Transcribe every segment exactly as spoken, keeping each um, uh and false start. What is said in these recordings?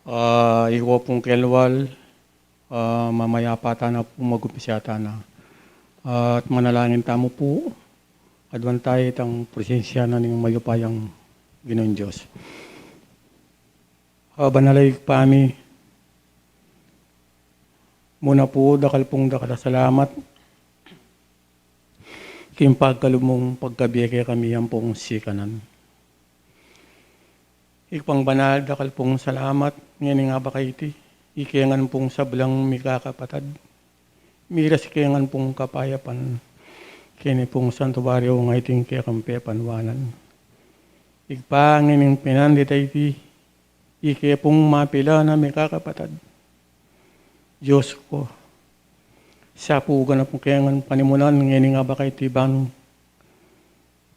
Ah, ikaw pung kelwal, ah, mamayapa tana pu, magumpisa tana. At manalangin tamu pu, aduan tamu itang presensya na ning mayupayang Ginung Dios. Ah, banal a Ibpa mi, muna pu, dakal pung dakal a salamat king pagkalub mung pagkabie kekami ampong sikanan. Ibpang banal, dakal pung salamat, ngening abak a iti, ike ngan pung sablang mikakapatad, miras ike ngan pung kapayapan keni pung santuaryu ngeni king kekang pepanuanan. Ibpa, ngening pinandit a iti, ike pung mapilan a mikakapatad, Dios ku, sa pu ganap keng panimunan ngening abak a iti, ban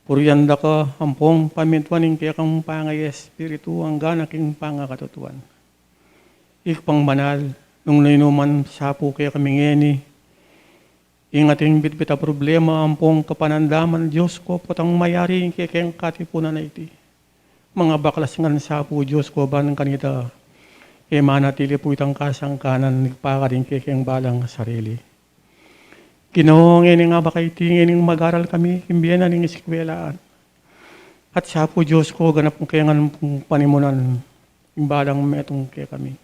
purian da ka ampong pamintuan ing kekang pangaiespiritu angga na king pangakatutuan. Ibpang banal, nung ninu man sa pu kekami ngeni ing ating bitbit a problema ampong kapanandaman, Dios ku, potang mayari ing kekeng katipunan a iti. Mangabaklas ngan sa pu, Dios ku, ban kanita e manatili pu itang kasangkanan, Ibpa, karing kekeng balang sarili. Ginu, ngening abak a iti, ngening mag-aral kami king bie na ning eskwelaan. At sa pu, Dios ku, ganap keng panimunan ing balang metung kekami.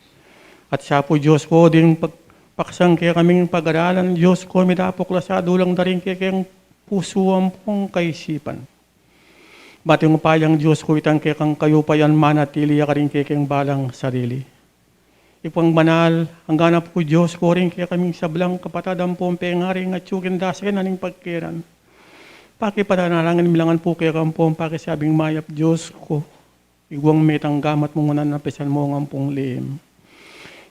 At sa pu, Dios ku, ding pag-, paksang kekaming pag-aralan, Dios ku, midapuk la sa dulang da ring kekeng pusu ampong kaisipan, ban ing upayang, Dios ku, itang kekang kayupayan manatili ya karing kekeng balang sarili. Ibpang banal, angga na pu, Dios ku, ring kekaming sablang kapatad ampong pengari ing atyu king dase na ning pagkeran, pakipanalangin mi la ngan pu keka ampong pakisabing mayap, Dios ku, igwang mitang gamat mu ngan apisan mu ngan pung lim.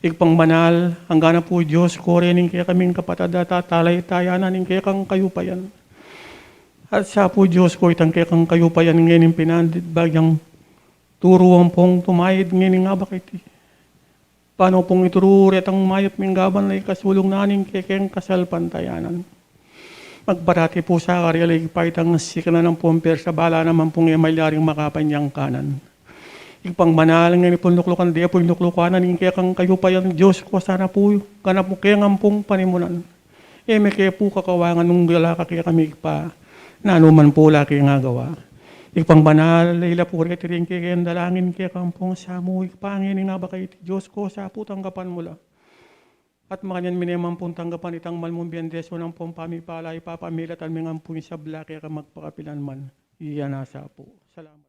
Ibpang banal, angga na pu, Dios ku, rening kekaming kapatad a tatalaytayan na ning kekang kayupayan. At sa pu, Dios ku, itang kekang kayupayan ngening pinandit, ban yang turu ampong tumayid ngening abak a iti, ban pung ituru retang mayap minggaban a ikasulung na ning kekeng kasalpantayanan. Magparati pu sa karela, Ibpa, itang sikanan ampong persabala naman pung e malyaring makapangyang kanan. Ibpang banal, ngeni pung luklukan de pu ing luklukan na ning kekang kayupayan, Dios ku, sana pu ganap mu keng ampong panimunan. E me ke pu kakawangan nung gala ka kekami, Ibpa, nanu man pu la keng agawa. Ibpang banal, ila pu reti ring kekeng dalangin keka ampong samu, Ibpa, ngening abak a iti, Dios ku, sa pu tanggapan mu la. At makanyan mi ne man pung tanggapan itang mal mung bendisyun ampong pamipala, ipapamilatan mi ngan pu ing sabla keka magpakapilan man. Iya na sa pu. Salamat.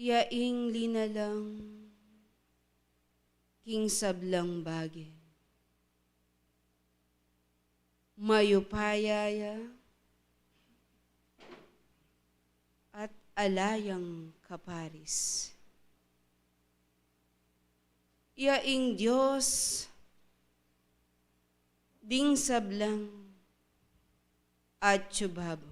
Iya ing linalang king sablang bage. Mayupaya ya at ala yang kaparis. Iya ing Dios ding sablang atsu babo.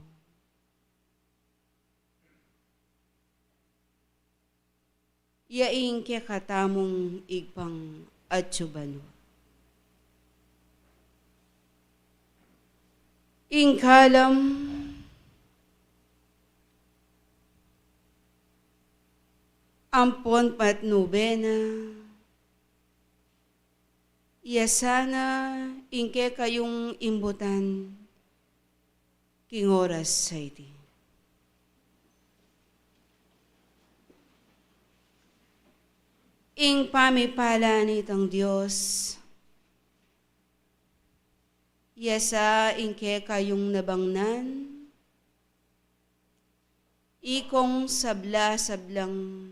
Iya ing kekatamung Ibpang atsu banua. Ing kalam ampon patnube na, iya sana ing kekayung imbutan king oras a iti. Ing pamipala nitang Dios, iya sa ing kekayung nabangnan, ikong sabla-sablang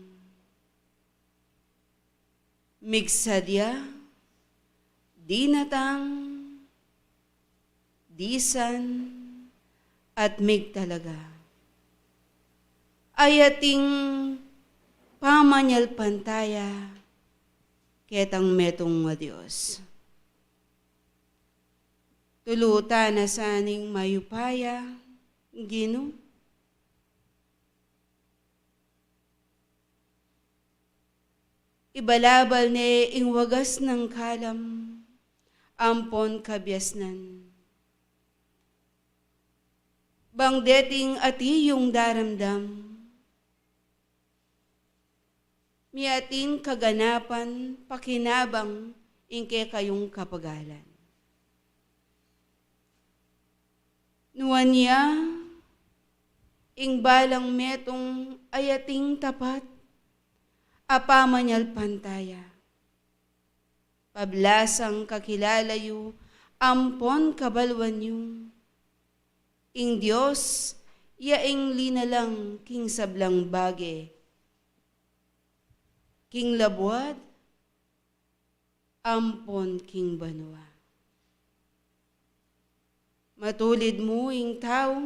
migsadya, dinatang, disan, at migtalaga. Ayating pamanyalpantaya ketang metung a Dios. Tulutan na sa ning mayupaya, Ginu. Ibalabal ne ing wagas nang kalam ampon kabiasnan. Bang deting ati yung daramdam, miatin kaganapan pakinabang ing kekayung kapagalan. Nuan ya, ing balang metung ayating tapat a pamanyalpantaya. Pablasang kakilala yu ampon kabaluan yu, ing Dios ya ing linalang king sablang bage, king labuad ampon king banua. Matulid mu ing tau,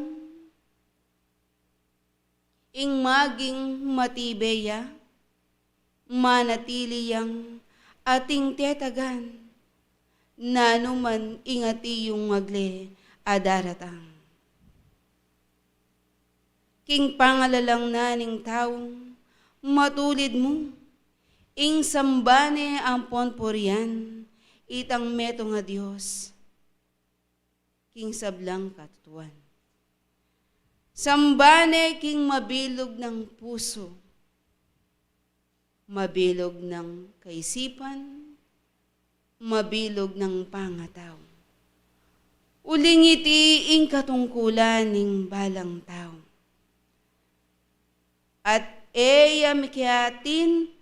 ing maging matibe ya, manatili yang ating tetagan, nanu man ing ati yung agle a daratang. King pangalalang na ning tau, matulid mu ing samba ne ampon purian itang metung a Dios king sablang katutuan. Samba ne king mabilug nang pusu, mabilug nang kaisipan, mabilug nang pangatau. Uling iti ing katungkulan ning balang tau. At e ya mikiatin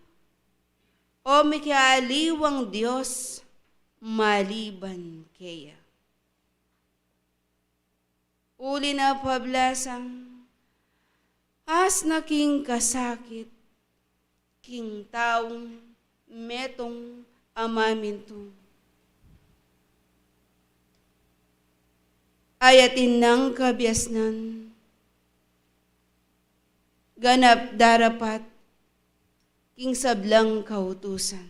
o mikialiwang Dios maliban keya. Uli na pablasang, asna king kasakit king taung metung a mamintu. Ayatin nang kabiasnan, ganap darapat king sablang kautusan.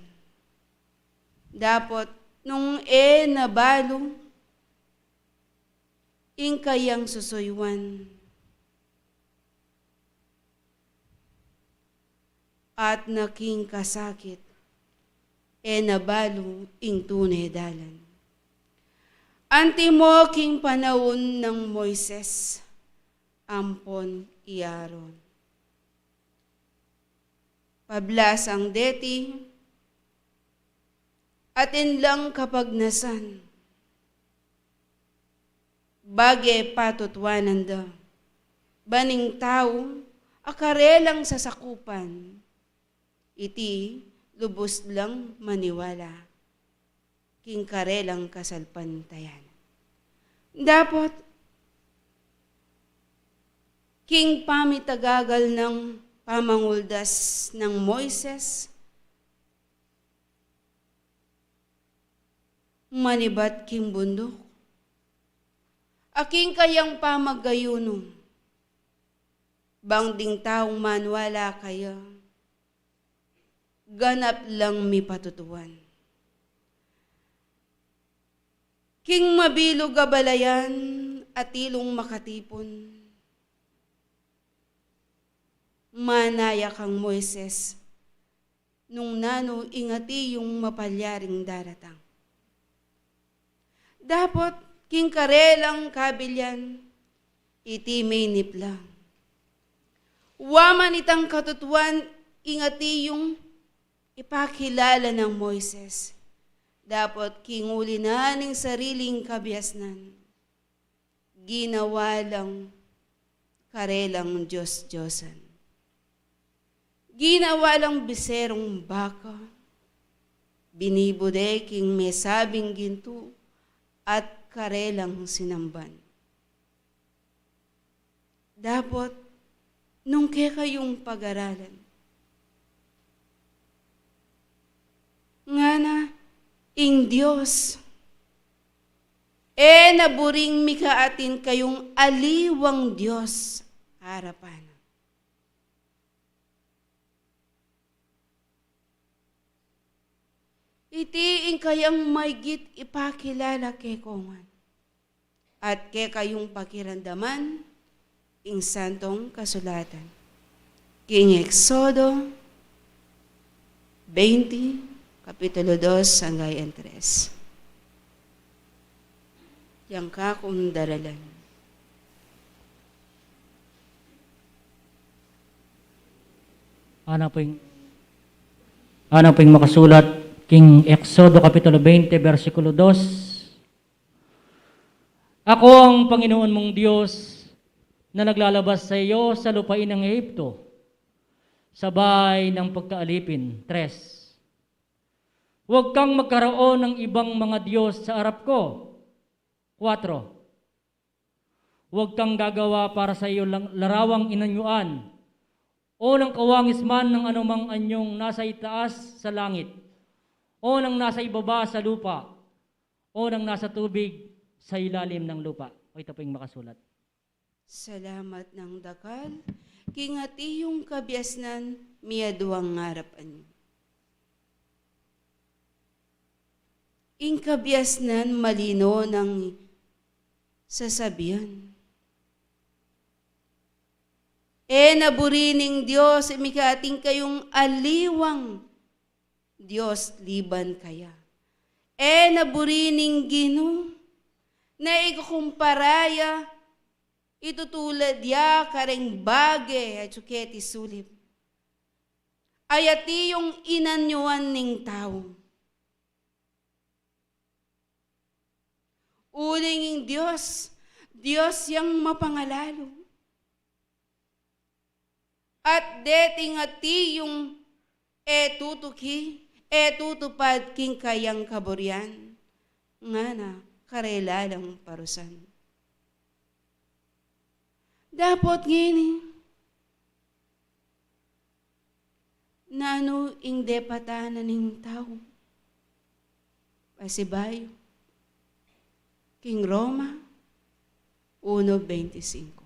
Dapot nung e na balu ing kayang susuyuan, at na king kasakit, e na balu ing tune dalan. Antimo king panaun nang Moises ampon i Aaron. Pablasang deti, atin lang kapagnasan, bage patutuanan da, ban ing tau a karelang sasakupan, iti lubus lang maniwala king karelang kasalpantayanan. Dapot king pamitagagal nang pamanguldas nang Moises manibat king bunduk, a king kayang pamagayunu, bang ding taung maniwala kaya, ganap lang mipatutuan. King mabilug a balayan, atilung makatipun, manaya kang Moises, nung nanu ing ati yung mapalyaring daratang. Dapot king karelang kabilian, iti menipla. Wa man itang katutuan ing ati yung ipakilala nang Moises. Dapot king uli na ning sariling kabiasnan, ginawa lang karelang dios-diosan. Ginawa lang biserung baka, binibude king mesabing gintu at karelang sinamban. Dapot nung kekayung pagaralan, ngana ing Dios, e na buring mikaatin kayung aliwang dios arapan. Iti ing kayang maygit ipakilala kekongan at kekayung pakiramdaman ing Santong Kasulatan. King Exodo twenty, Kapitulo dos anggang tres. Yang kakung daralan. Ana pung, ana pung makasulat king Exodo Kapitulo twenty, bersikulo dos. Ako ang Panginoon mong Diyos na naglalabas sa iyo sa lupain ng Ehipto, sa bahay ng pagkaalipin. Tres. Huwag kang magkaroon ng ibang mga diyos sa harap ko. Kuwatro. Huwag kang gagawa para sa iyo lang larawang inanyuan, o ng kawangis man ng anumang anyong nasa itaas sa langit, o ng nasa ibaba sa lupa, o ng nasa tubig sa ilalim ng lupa. O, ito po yung makasulat. Salamat nang dakal. King ati yung kabiasnan, miyaduang ngarapan. Ing kabiasnan malino nang sasabian. E na buri ning Dios, e mikaatin kayung aliwang dios liban kaya. E na buri ning Ginu, na ikukumpara ya, itutulad ya kareng bage atyu keti sulip. Ay ati yung inanyuan ning tau. Uling ing Dios, Dios yang mapangalalu. At deting ati yung e tutuki, e tutupad king kayang kaburian, ngana karela lang parusan. Dapot ngeni, nanu ing depatan na ning tau? Pasibayu king Roma uno veinticinco.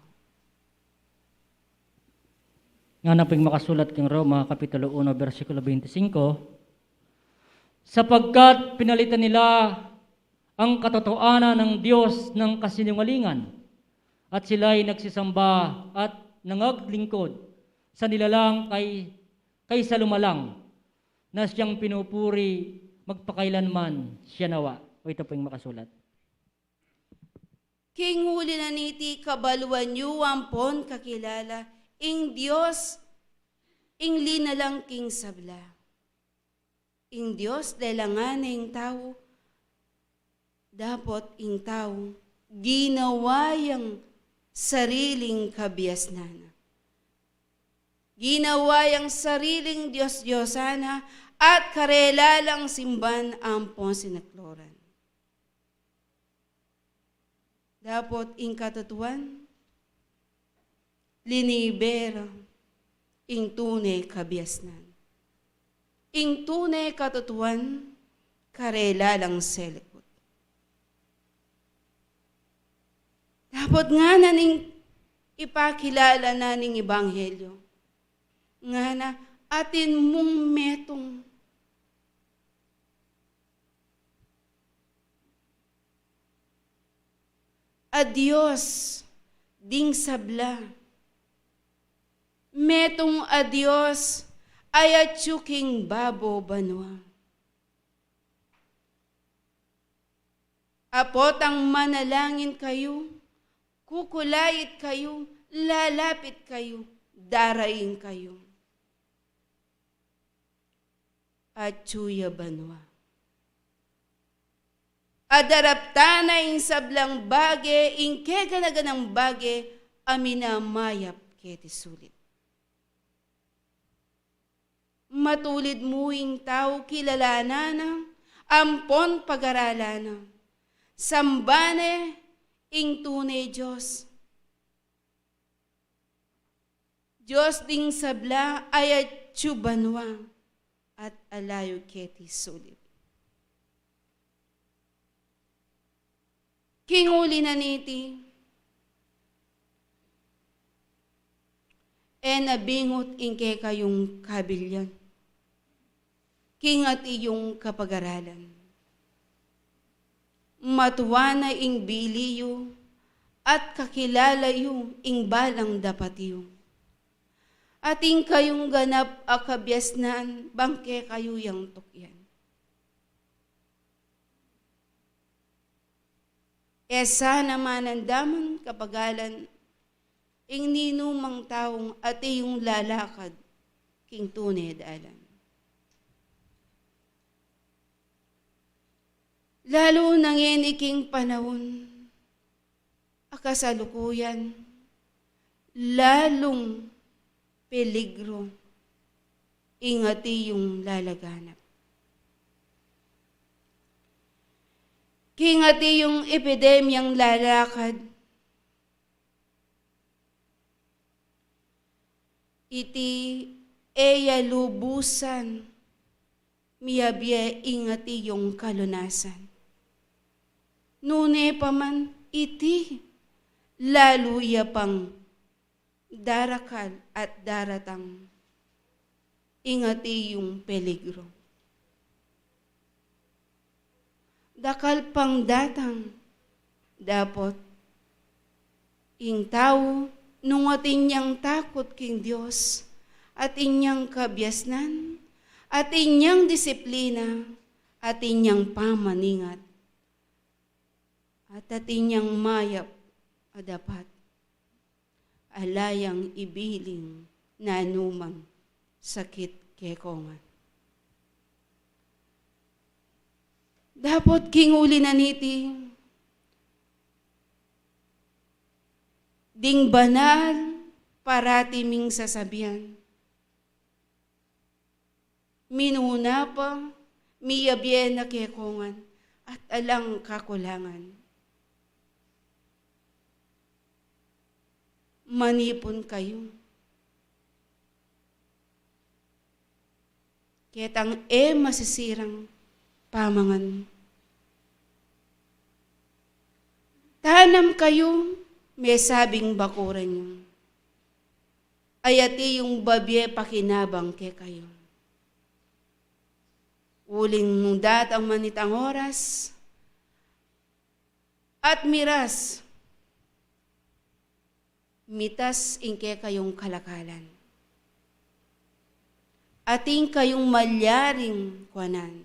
Ngana pung makasulat king Roma, Kapitulo uno, bersikulo veinticinco, sapagkat pinalitan nila ang katotohanan ng Diyos ng kasinungalingan, at sila'y nagsisamba at nangaglingkod sa nilalang kay, kaysa lumalang na siyang pinupuri magpakailanman. Siya nawa. O, ito po yung makasulat. King uli na niti, kabaluan yu ampon kakilala ing Dios, ing linalang king sabla. Ing Dios lelangan ne ing tau, dapot ing tau ginawa yang sariling kabiasnan na. Ginawa yang sariling dios-diosan na at karela lang simban ampon sinakloran. Dapot ing katutuan, liniber ing tune kabiasnan, ing tune katutuan, karela lang selikut. Dapot ngana ning ipakilala na ning ebanghelyo, ngana, atin mung metung a Dios ding sabla. Metung a Dios a atyu king babo banua. Apotang manalangin kayu, kukulait kayu, lalapit kayu, daraing kayu. Atyu ya banua. Adaraptan na ing sablang bage, ing keganaganang bage a minamayap keti sulip. Matulid mu ing tau kilalanan na, ampon pagaralan na. Samban ne ing tune Dios. Dios ding sabla a atyu banua at alayu keti sulip. King uli na niti, e na bingut ing kekayung kabilian king atin yung kapagaralan. Matua na ing bili yu at kakilala yu ing balang dapat yu. Atin kayung ganap a kabiasnan bang kekayu yang tukyan. E sana manandaman kapagalan ing ninumang taung atin yung lalakad king tune dalan. Lalu na ngeni king panaun a kasalukuyan, lalung peligro ing atin yung lalaganap. King atin yung epidemyang lalakad, iti e ya lubusan miyabie ing atin yung kalunasan. Nune pa man iti, lalu ya pang darakal at daratang ing atin yung peligro. Dakal pang datang, dapot ing tau nung atin yang takut king Dios, atin yang kabiasnan, atin yang disiplina, atin yang pamaningat, at atin yang mayap a dapat. Ala yang ibiling nanumang sakit kekongan. Dapot king uli na niti, ding banal parati ming sasabian, minuna pa, miyabie na kekongan, at alang kakulangan. Manipun kayu ketang e masisirang pamangan. Tanam kayu, mesabing bakuran yu, a atin yung babie pakinabang kekayu. Uling nung datang man itang oras at miras, mitas ing kekayung kalakalan. Atin kayung malyaring kuanan,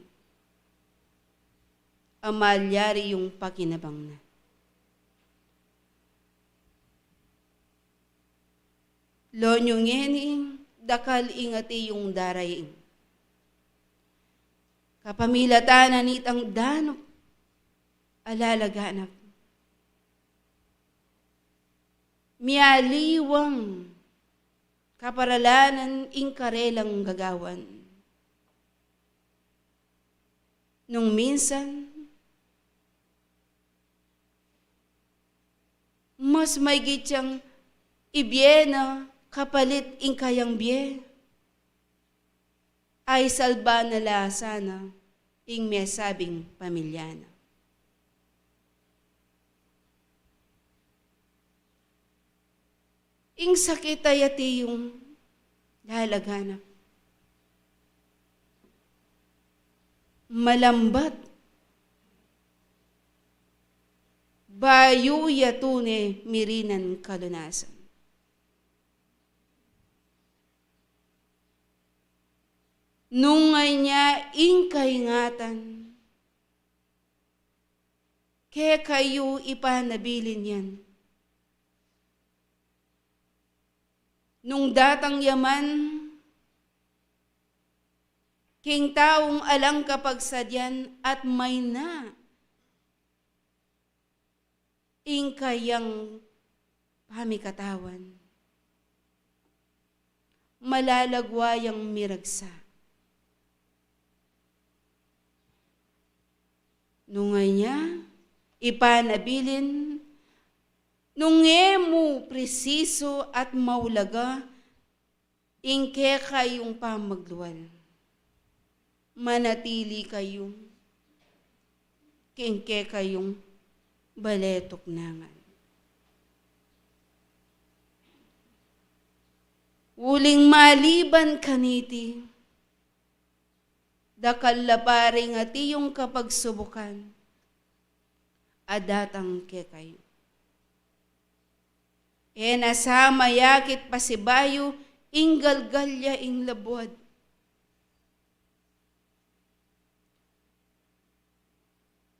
a malyari yung pakinabang na. Lo nyu ngeni, dakal ing atin yung daraing kapamilatan na nitang danup a lalaganap. Mialiwang kaparalanan ing karelang gagawan. Nung minsan, mas maigit yang ibie na kapalit ing kayang bie, ay salba na la sana ing mesabing pamilya na. Ing sakit a atin yung lalaganap. Malambat, bayu ya tune mirinan kalunasan. Nung ngeni ing kaingatan, kekayu ipanabilin yan. Nung datang ya man king taung alang kapagsadyan at mayna ing kayang pamikatawan, malalagwa yang miragsa. Nung ngeni ipanabilin, nung e mu prisisu at maulaga ing kekayung pamaglual, manatili kayu king kekayung baletuk nangan. Uling maliban kaniti, dakal la pa ring ati yung kapagsubukan a datang kekayu. E na sa mayakit pasibayu ing galgal ya ing labuad.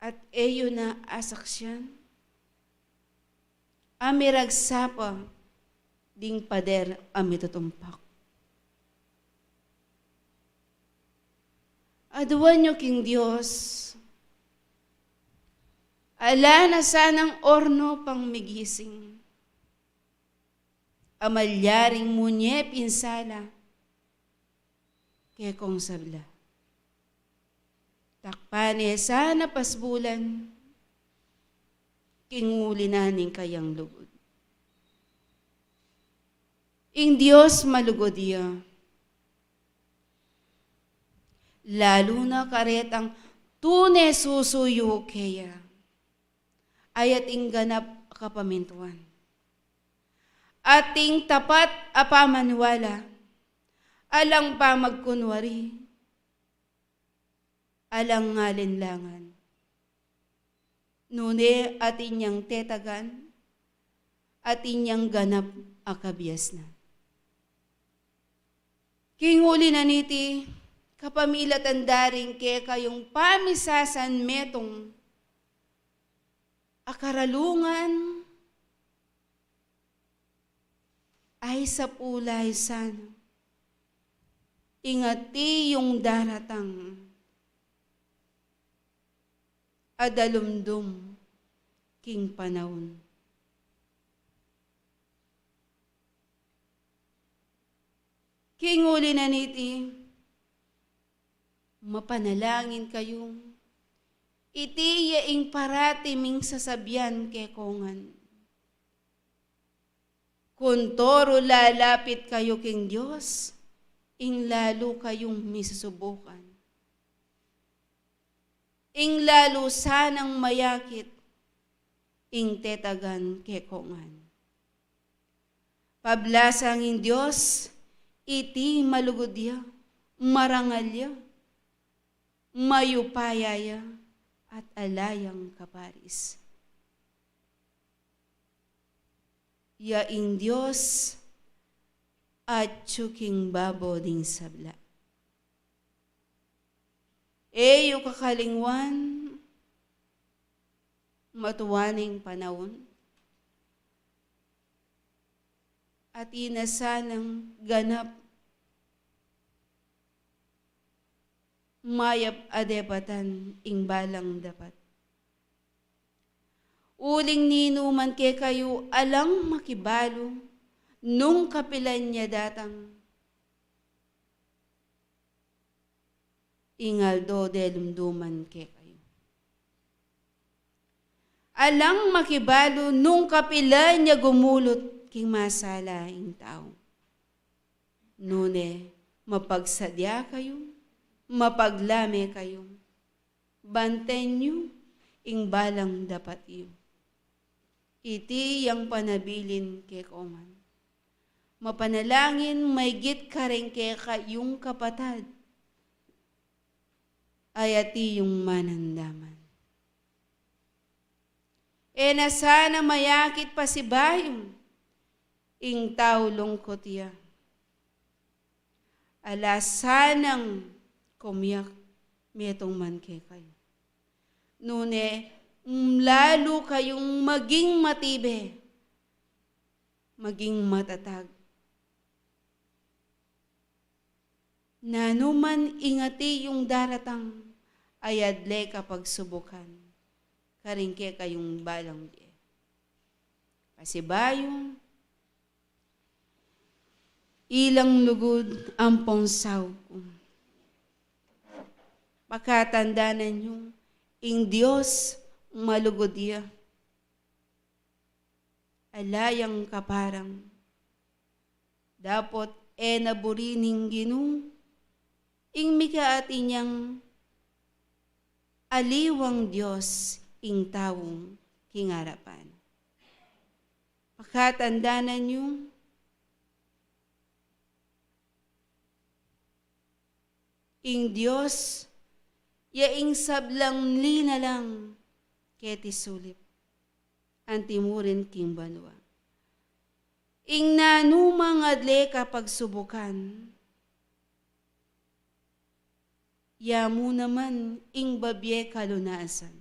At e yu na asaksian a miragsa pa ding pader a mitutumpak. Aduan yu king Dios, ala na sanang orno pang migising a malyaring munye pinsala kekong sabla. Takpan ne sana pasbulan king uli na ning kayang lugud. Ing Dios malugud ya, lalu na karetang tune susuyu keya. Ating ganap a kapamintuan, ating tapat a pamaniwala, alang pamagkunwari, alang alinlangan. Nune atin yang tetagan, atin yang ganap a kabiasnan. King uli na niti, kapamilatan da ring kekayung pamisasanmetung a karalungan, ay sapulay sana ing ati yung daratang a dalumdum king panaun. King uli na niti, mapanalangin kayu. Iti ya ing parati ming sasabian kekongan. Kuntoro lalapit kayu king Dios, ing lalu kayung misusubukan. Ing lalu sanang mayakit ing tetagan kekongan. Pablasang ing Dios, iti malugud ya, marangal ya, mayupaya ya, at ala yang kaparis. Ya ing Dios atyu king babo ding sabla. E yu kakalingwan, matuan ing panaun, atin na sanang ganap, mayap a depatan ing balang dapat. Uling ninuman kekayu alang makibalu nung kapilan ya datang ing aldo de lumduman kekayu. Alang makibalu nung kapilan ya gumulut king masala ing tau. Nune, mapagsadya kayu, mapaglame kayu, banten yu ing balang dapat yu. Iti yang panabilin kekayu ngan. Mapanalangin maigit karing kekayung kapatad a atiu yang manandaman. E na sana mayakit pasibayu ing tau lungkut ya. Ala sanang kumiak metung man kekayu. Nune, lalu kayung maging matibe, maging matatag. Nanu man ing atiu yung daratang a adle kapagsubukan karing kekayung balang bie. Pasibayu, ilang lugud ampong saup ku. Pakatandanan yu, ing Dios malugud ya. Ala yang kaparang. Dapot e na buri ning Ginu ing mika atin yang aliwang Dios ing tau king arapan. Pakatandanan yu, ing Dios ya ing sablang linalang keti sulip anti murin king banua. Ing nanu mang adle kapagsubukan, ya mu naman ing babie kalunasan.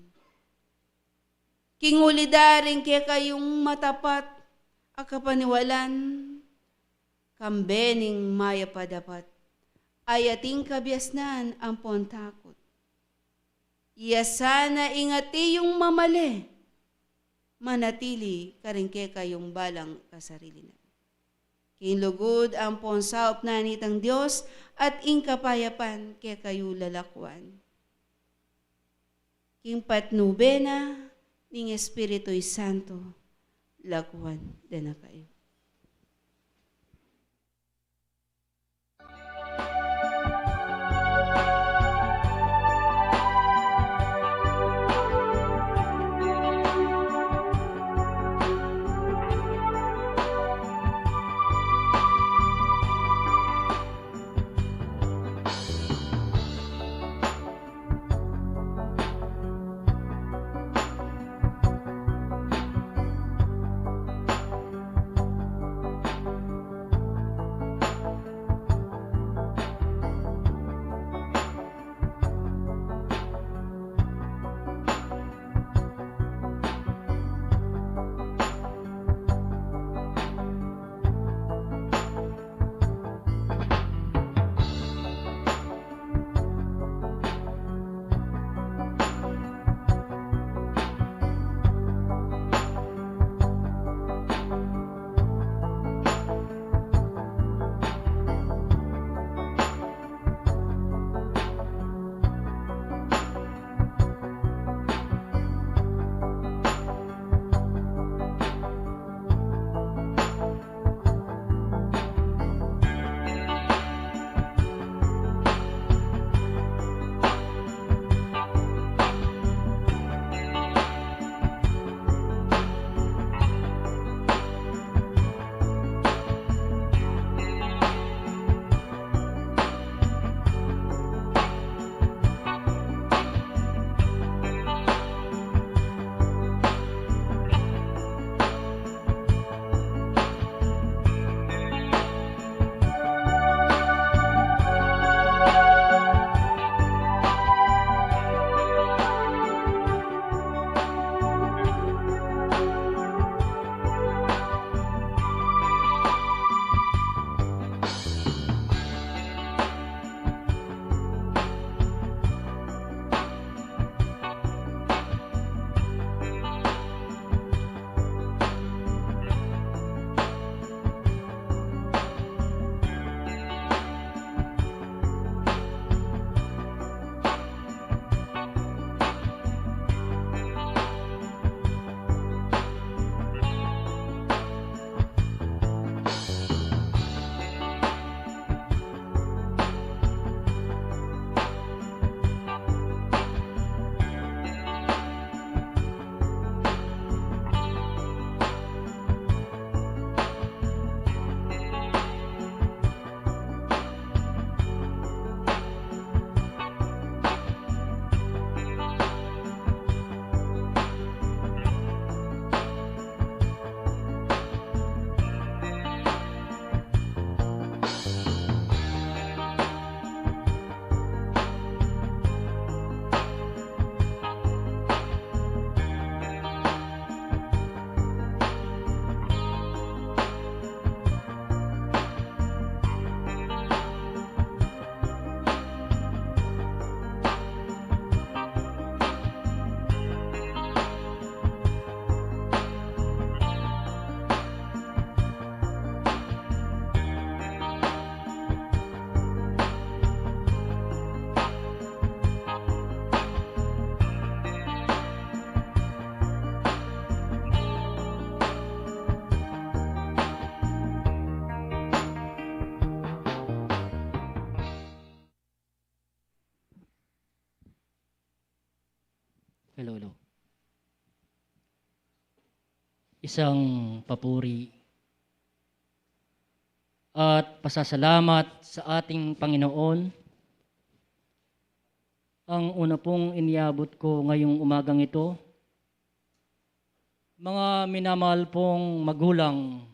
King uli da ring kekayung matapat a kapaniwalan, kambe ning mayap a dapat, a ating kabiasnan ampon takut. Iya sana ing atiu yung mamale, manatili karing kekayung balang kasarili na. King lugud ampon saup na nitang Dios at ing kapayapan kekayu lalakuan. King patnube na ning Espiritu Santo, lakuan da na kayu. Hello, hello. Isang papuri at pasasalamat sa ating Panginoon. Ang una pong iniabot ko ngayong umagang ito, mga minamahal pong magulang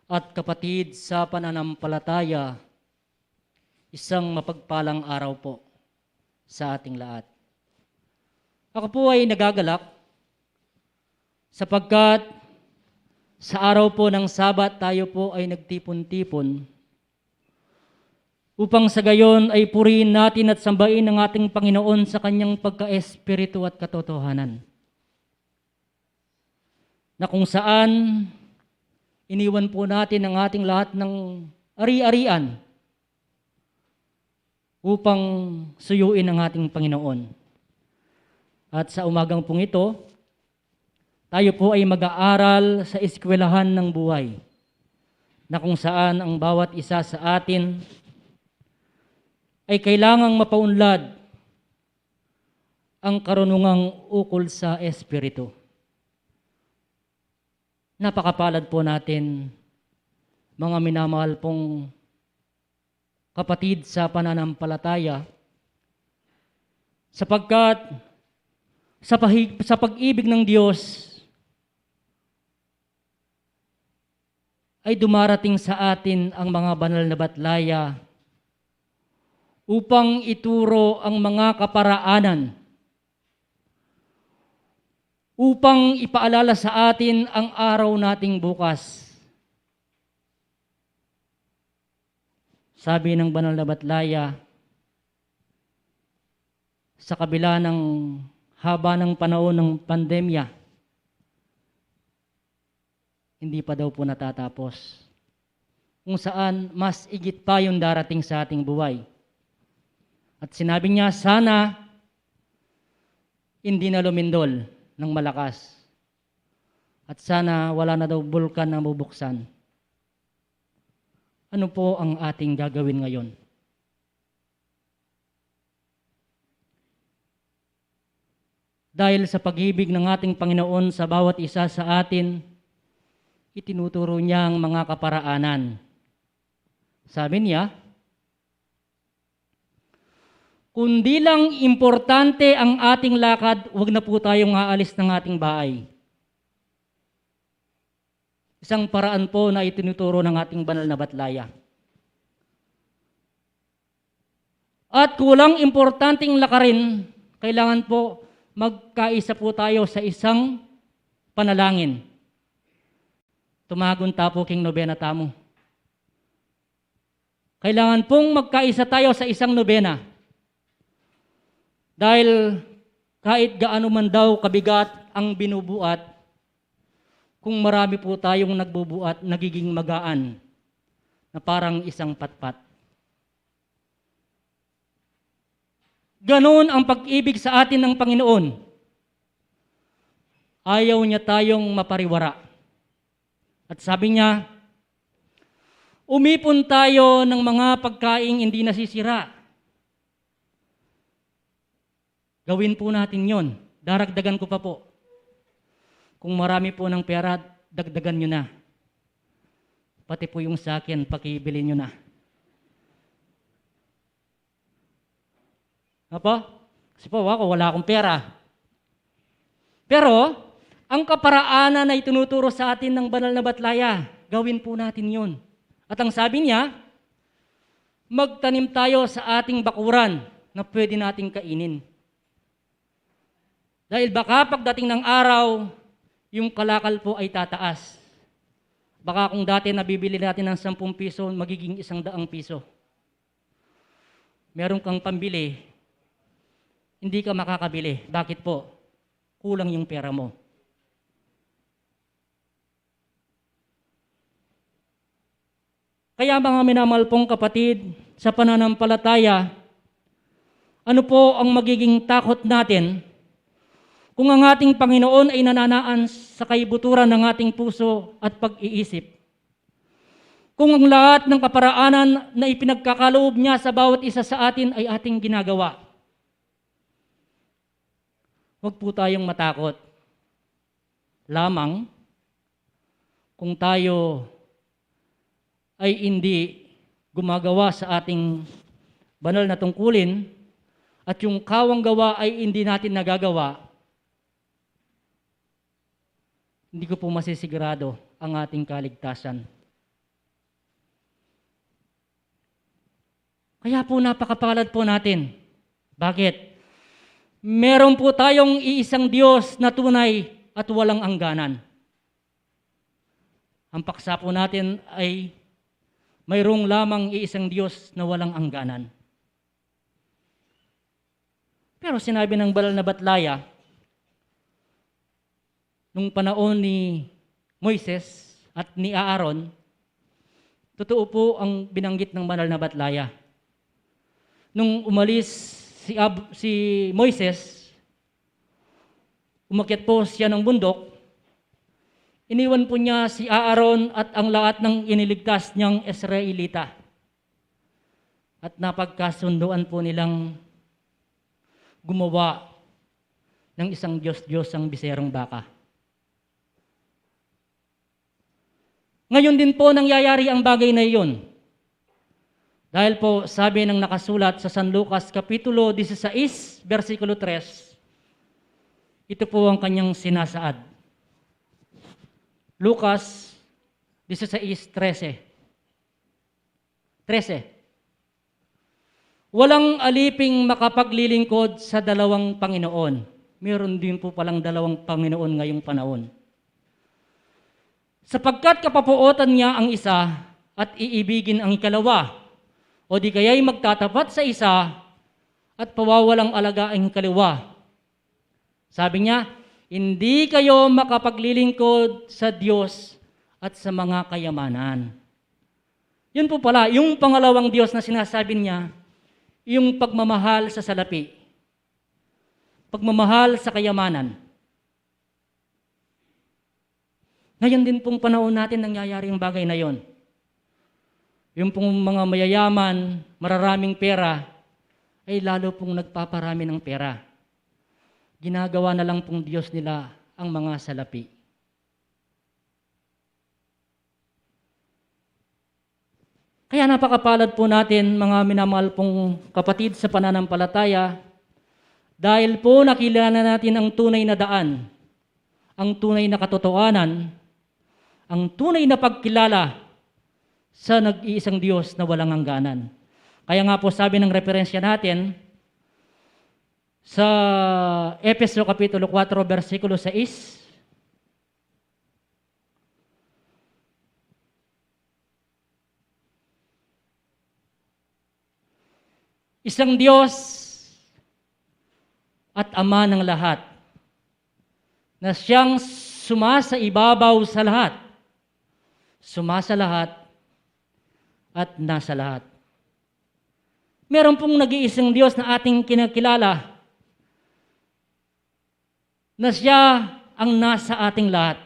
at kapatid sa pananampalataya, isang mapagpalang araw po sa ating lahat. Ako po ay nagagalak sapagkat sa araw po ng Sabat, tayo po ay nagtipon-tipon upang sa gayon ay purihin natin at sambahin ang ating Panginoon sa kanyang pagka-espiritu at katotohanan, na kung saan iniwan po natin ang ating lahat ng ari-arian upang suyuin ang ating Panginoon. At sa umagang pong ito, tayo po ay mag-aaral sa eskwelahan ng buhay, na kung saan ang bawat isa sa atin ay kailangang mapaunlad ang karunungang ukol sa Espiritu. Napakapalad po natin, mga minamahal pong kapatid sa pananampalataya, sapagkat sa, pahig- sa pag-ibig ng Diyos ay dumarating sa atin ang mga banal na batlaya upang ituro ang mga kaparaanan, upang ipaalala sa atin ang araw nating bukas. Sabi ng banal na batlaya, sa kabila ng haba ng panahon ng pandemya, hindi pa daw po natatapos. Kung saan mas igit pa yung darating sa ating buhay. At sinabi niya, sana hindi na lumindol ng malakas. At sana wala na daw bulkan na mabubuksan. Ano po ang ating gagawin ngayon? Dahil sa pag-ibig ng ating Panginoon sa bawat isa sa atin, itinuturo niya ang mga kaparaanan. Sabi niya, "Kundi lang importante ang ating lakad, wag na po tayong aalis ng ating bahay." Isang paraan po na itinuturo ng ating banal na batlaya. At kulang importanteng lakarin, kailangan po magkaisa po tayo sa isang panalangin. Tumagun ta po king nobena tamu. Kailangan pong magkaisa tayo sa isang nobena. Dahil kahit gaano man daw kabigat ang binubuat, kung marami po tayong nagbubuat, nagiging magaan na parang isang patpat. Ganun ang pag-ibig sa atin ng Panginoon. Ayaw niya tayong mapariwara. At sabi niya, "Umipon tayo ng mga pagkaing hindi nasisira." Gawin po natin yon. Daragdagan ko pa po. Kung marami po ng pera, dagdagan nyo na. Pati po yung sa akin, pakibili nyo na. Apo? Kasi po, ako, wala akong pera. Pero, ang kaparaanan na itinuturo sa atin ng banal na batlaya, gawin po natin yun. At ang sabi niya, magtanim tayo sa ating bakuran na pwede nating kainin. Dahil baka pagdating ng araw, yung kalakal po ay tataas. Baka kung dati nabibili natin ng sampung piso, magiging isang daang piso. Meron kang pambili, hindi ka makakabili. Bakit po? Kulang yung pera mo. Kaya, mga minamahal pong kapatid sa pananampalataya, ano po ang magiging takot natin kung ang ating Panginoon ay nananaan sa kaibuturan ng ating puso at pag-iisip? Kung ang lahat ng kaparaanan na ipinagkakaloob niya sa bawat isa sa atin ay ating ginagawa, Huwag po tayong matakot lamang kung tayo ay hindi gumagawa sa ating banal na tungkulin at yung kawang gawa ay hindi natin nagagawa, hindi ko po masisigurado ang ating kaligtasan. Kaya po napakapalad po natin. Bakit? Meron po tayong iisang Diyos na tunay at walang angganan. Ang paksa po natin ay mayroong lamang iisang Diyos na walang angganan. Pero sinabi ng banal na batlaya, nung panahon ni Moises at ni Aaron, totoo po ang binanggit ng banal na batlaya. Nung umalis si, Ab- si Moises, umakyat po siya ng bundok, iniwan po niya si Aaron at ang lahat ng iniligtas niyang Israelita. At napagkasunduan po nilang gumawa ng isang diyos-diyosang biserong baka. Ngayon din po nangyayari ang bagay na iyon. Dahil po, sabi ng nakasulat sa San Lucas Kapitulo disisais, bersikulo tres, ito po ang kanyang sinasaad. Lucas disisais trese. Trese. Walang aliping makapaglilingkod sa dalawang Panginoon. Meron din po palang dalawang Panginoon ngayong panahon. Sapagkat kapapuotan niya ang isa at iibigin ang ikalawa, o di kaya'y magtatapat sa isa at pawawalang alaga ang ikalawa. Sabi niya, "Hindi kayo makapaglilingkod sa Diyos at sa mga kayamanan." Yun po pala, yung pangalawang Diyos na sinasabi niya, yung pagmamahal sa salapi, pagmamahal sa kayamanan. Ngayon din pong panahon natin nangyayari yung bagay na yon. Yung pong mga mayayaman, mararaming pera, ay lalo pong nagpaparami ng pera. Ginagawa na lang pong Diyos nila ang mga salapi. Kaya napakapalad po natin, mga minamahal pong kapatid sa pananampalataya, dahil po nakilala natin ang tunay na daan, ang tunay na katotohanan, ang tunay na pagkilala sa nag-iisang Diyos na walang hangganan. Kaya nga po, sabi ng referensya natin sa Efeso Kapitulo kuwatro, bersikulo sais, isang Diyos at Ama ng lahat, na siyang sumasa ibabaw sa lahat, sumasa lahat, at nasa lahat. Meron pong nag-iisang Diyos na ating kinakilala, na siya ang nasa ating lahat.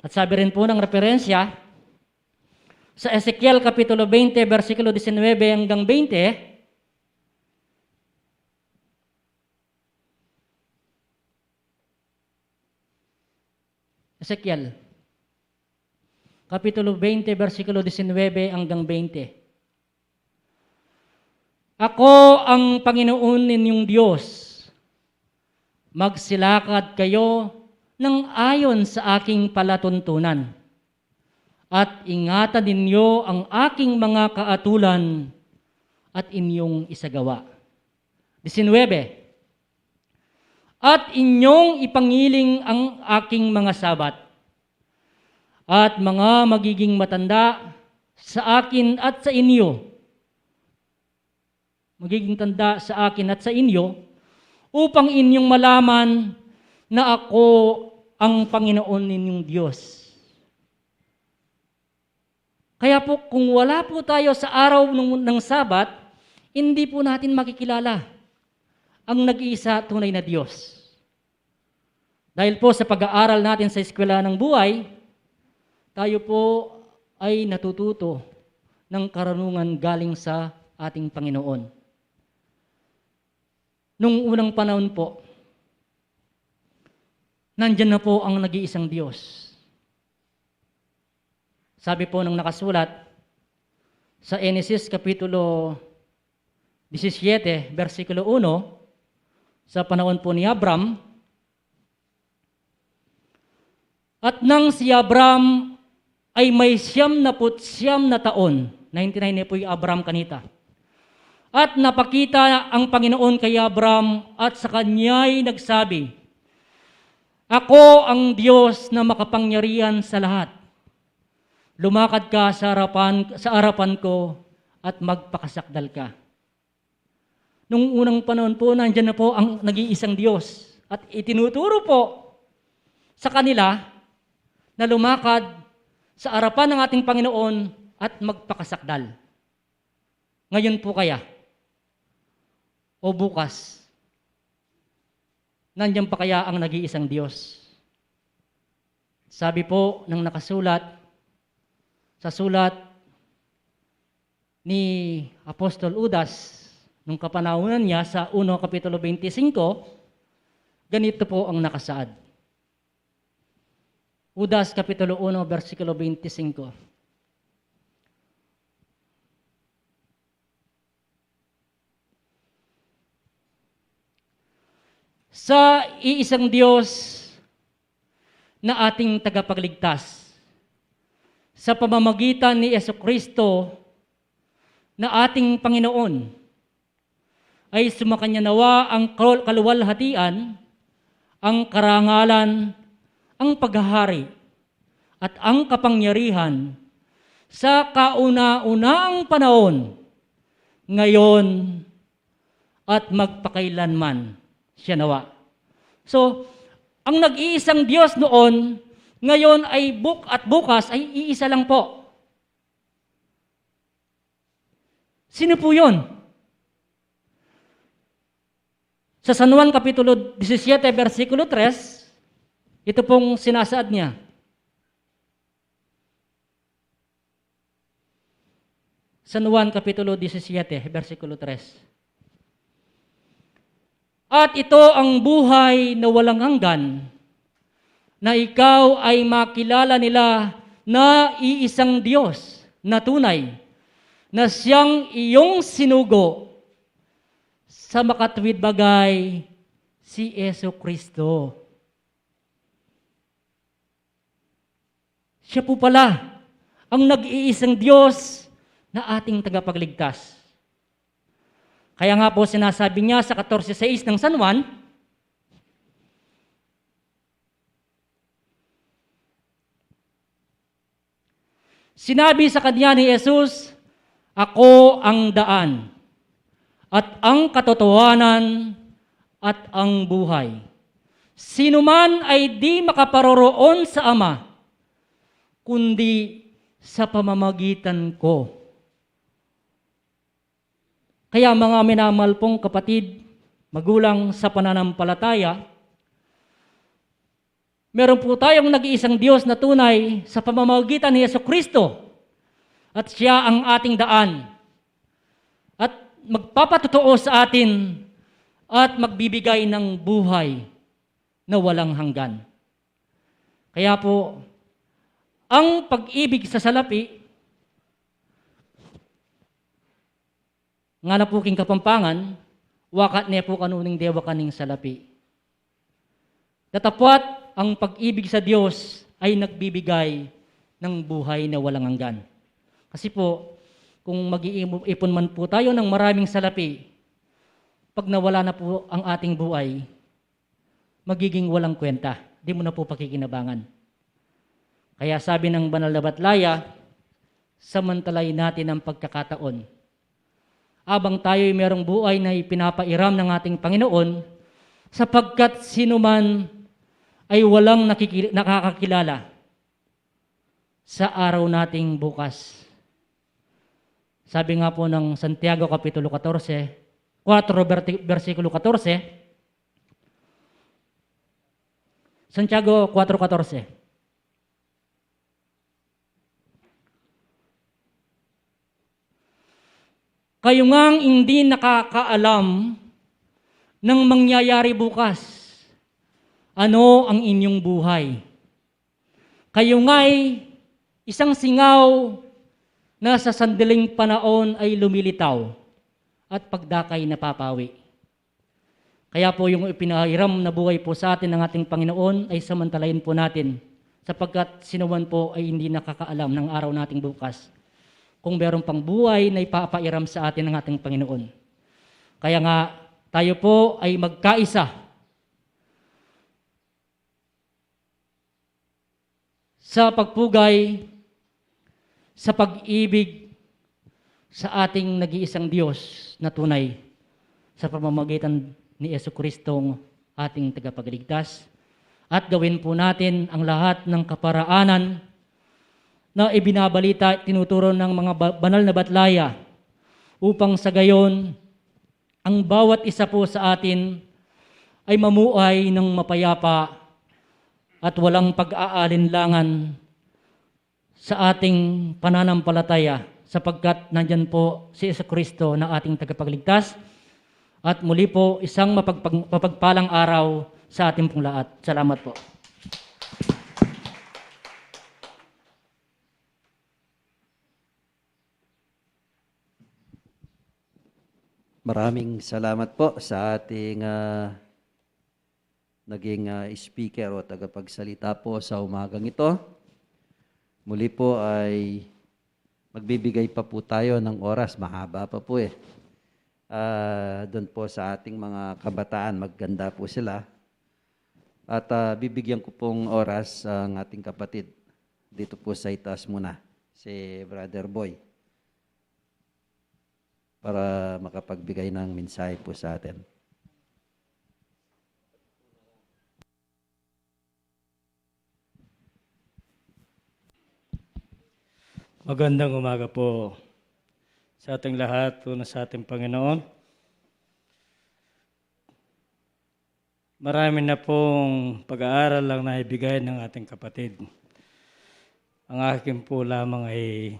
At sabi rin po ng referensya, sa Ezekiel Kapitulo twenty, bersikulo disinwebe hanggang twenty, Ezekiel Kapitulo twenty, bersikulo disinwebe hanggang twenty. "Ako ang Panginoon ninyong Diyos. Magsilakad kayo ng ayon sa aking palatuntunan, at ingatan ninyo ang aking mga kaatulan at inyong isagawa." Disinwebe, "At inyong ipangiling ang aking mga sabat at mga magiging matanda sa akin at sa inyo, magiging tanda sa akin at sa inyo, upang inyong malaman na ako ang Panginoon ninyong Diyos." Kaya po, kung wala po tayo sa araw ng, ng Sabat, hindi po natin makikilala ang nag-iisa tunay na Diyos. Dahil po sa pag-aaral natin sa Eskwela ng Buhay, tayo po ay natututo ng karunungan galing sa ating Panginoon. Nung unang panahon po, Nandiyan na po ang nag-iisang Diyos. Sabi po ng nakasulat sa Henesis Kapitulo disisiete, bersikulo uno, sa panahon po ni Abram, "At nang si Abram ay may siyam na put siyam na taon," ninety-nine na po i Abram kanita, "at napakita ang Panginoon kay Abram at sa kanya'y nagsabi, 'Ako ang Diyos na makapangyarihan sa lahat. Lumakad ka sa harapan, sa harapan ko at magpakasakdal ka.'" Nung unang panahon po, nandiyan na po ang nag-iisang Diyos at itinuturo po sa kanila na lumakad sa harapan ng ating Panginoon at magpakasakdal. Ngayon po kaya o bukas, nandiyan pa kaya ang nag-iisang Diyos? Sabi po ng nakasulat sa sulat ni Apostol Judas, nung kapanahunan niya sa uno Kapitulo twenty-five, ganito po ang nakasaad. Judas Kapitulo uno, bersikulo twenty-five. Sa iisang Diyos na ating tagapagligtas, sa pamamagitan ni Jesucristo na ating Panginoon, ay sumakanya nawa ang kal-, kaluwalhatian, ang karangalan, ang paghahari, at ang kapangyarihan sa kauna-unahang panahon, ngayon, at magpakailanman. Siya nawa. So, ang nag-iisang Diyos noon, ngayon ay buk-, at bukas ay iisa lang po. Sino po yun? Sa San Juan Kapitulo disisiete, bersikulo tres, ito pong sinasaad niya. San Juan Kapitulo disisiete, bersikulo tres. "At ito ang buhay na walang hanggan, na ikaw ay makilala nila na iisang Diyos na tunay, na siyang iyong sinugo sa makatuwid bagay, si Jesucristo." Siya po pala ang nag-iisang Diyos na ating tagapagligtas. Kaya nga po sinasabi niya sa katorse sais ng San Juan, sinabi sa kanya ni Jesus, "Ako ang daan, at ang katotohanan, at ang buhay. Sino man ay di makaparoroon sa Ama, kundi sa pamamagitan ko." Kaya, mga minamahal pong kapatid, magulang sa pananampalataya, meron po tayong nag-iisang Diyos na tunay sa pamamagitan ni Jesucristo. At siya ang ating daan. At magpapatotoo sa atin at magbibigay ng buhay na walang hanggan. Kaya po, ang pag-ibig sa salapi, ngana po king Kapampangan, wakat ne po kanu ning dewakan ning salapi. Datapwat ang pag-ibig sa Diyos ay nagbibigay ng buhay na walang hanggan. Kasi po, kung mag-iipon man po tayo ng maraming salapi, pag nawala na po ang ating buhay, magiging walang kwenta. Di mo na po pakikinabangan. Kaya sabi ng banal na batlaya, samantalayin natin ang pagkakataon. Abang tayo'y merong buhay na ipinapairam ng ating Panginoon, sapagkat sino man ay walang nakikil-, nakakakilala sa araw nating bukas. Sabi nga po ng Santiago Kapitulo katorse, kwatro, berti-, bersikulo katorse, Santiago kwatro katorse, "Kayo ngang hindi nakakaalam ng mangyayari bukas, Ano ang inyong buhay? Kayo nga'y isang singaw na sa sandaling panaun ay lumilitaw at pagdakay napapawi. Kaya po yung ipinairam na buhay po sa atin ng ating Panginoon ay samantalayin po natin, sapagkat sino man po ay hindi nakakaalam ng araw nating bukas kung meron pang buhay na ipapairam sa atin ng ating Panginoon. Kaya nga, tayo po ay magkaisa sa pagpugay, sa pag-ibig sa ating nag-iisang Diyos na tunay sa pamamagitan ni Yesu Kristong ating tagapagligtas. At gawin po natin ang lahat ng kaparaanan na ibinabalita at tinuturo ng mga ba-, banal na batlaya upang sa gayon ang bawat isa po sa atin ay mamuhay ng mapayapa at walang pag-aalinlangan sa ating pananampalataya, sapagkat nandyan po si Yesu Kristo na ating tagapagligtas. At muli po, isang mapagpag-, mapagpalang araw sa ating pong lahat. Salamat po. Maraming salamat po sa ating, ah, naging, ah, speaker o tagapagsalita po sa umagang ito. Muli po ay magbibigay pa po tayo ng oras. Mahaba pa po eh. Ah, doon po sa ating mga kabataan, maganda po sila. At, ah, bibigyan ko pong oras ang ating kapatid dito po sa itaas muna, si Brother Boy, para makapagbigay ng mensahe po sa atin. Magandang umaga po sa ating lahat, una sa ating Panginoon. Marami na pong pag-aaral ang naibigay ng ating kapatid. Ang akin po lamang ay,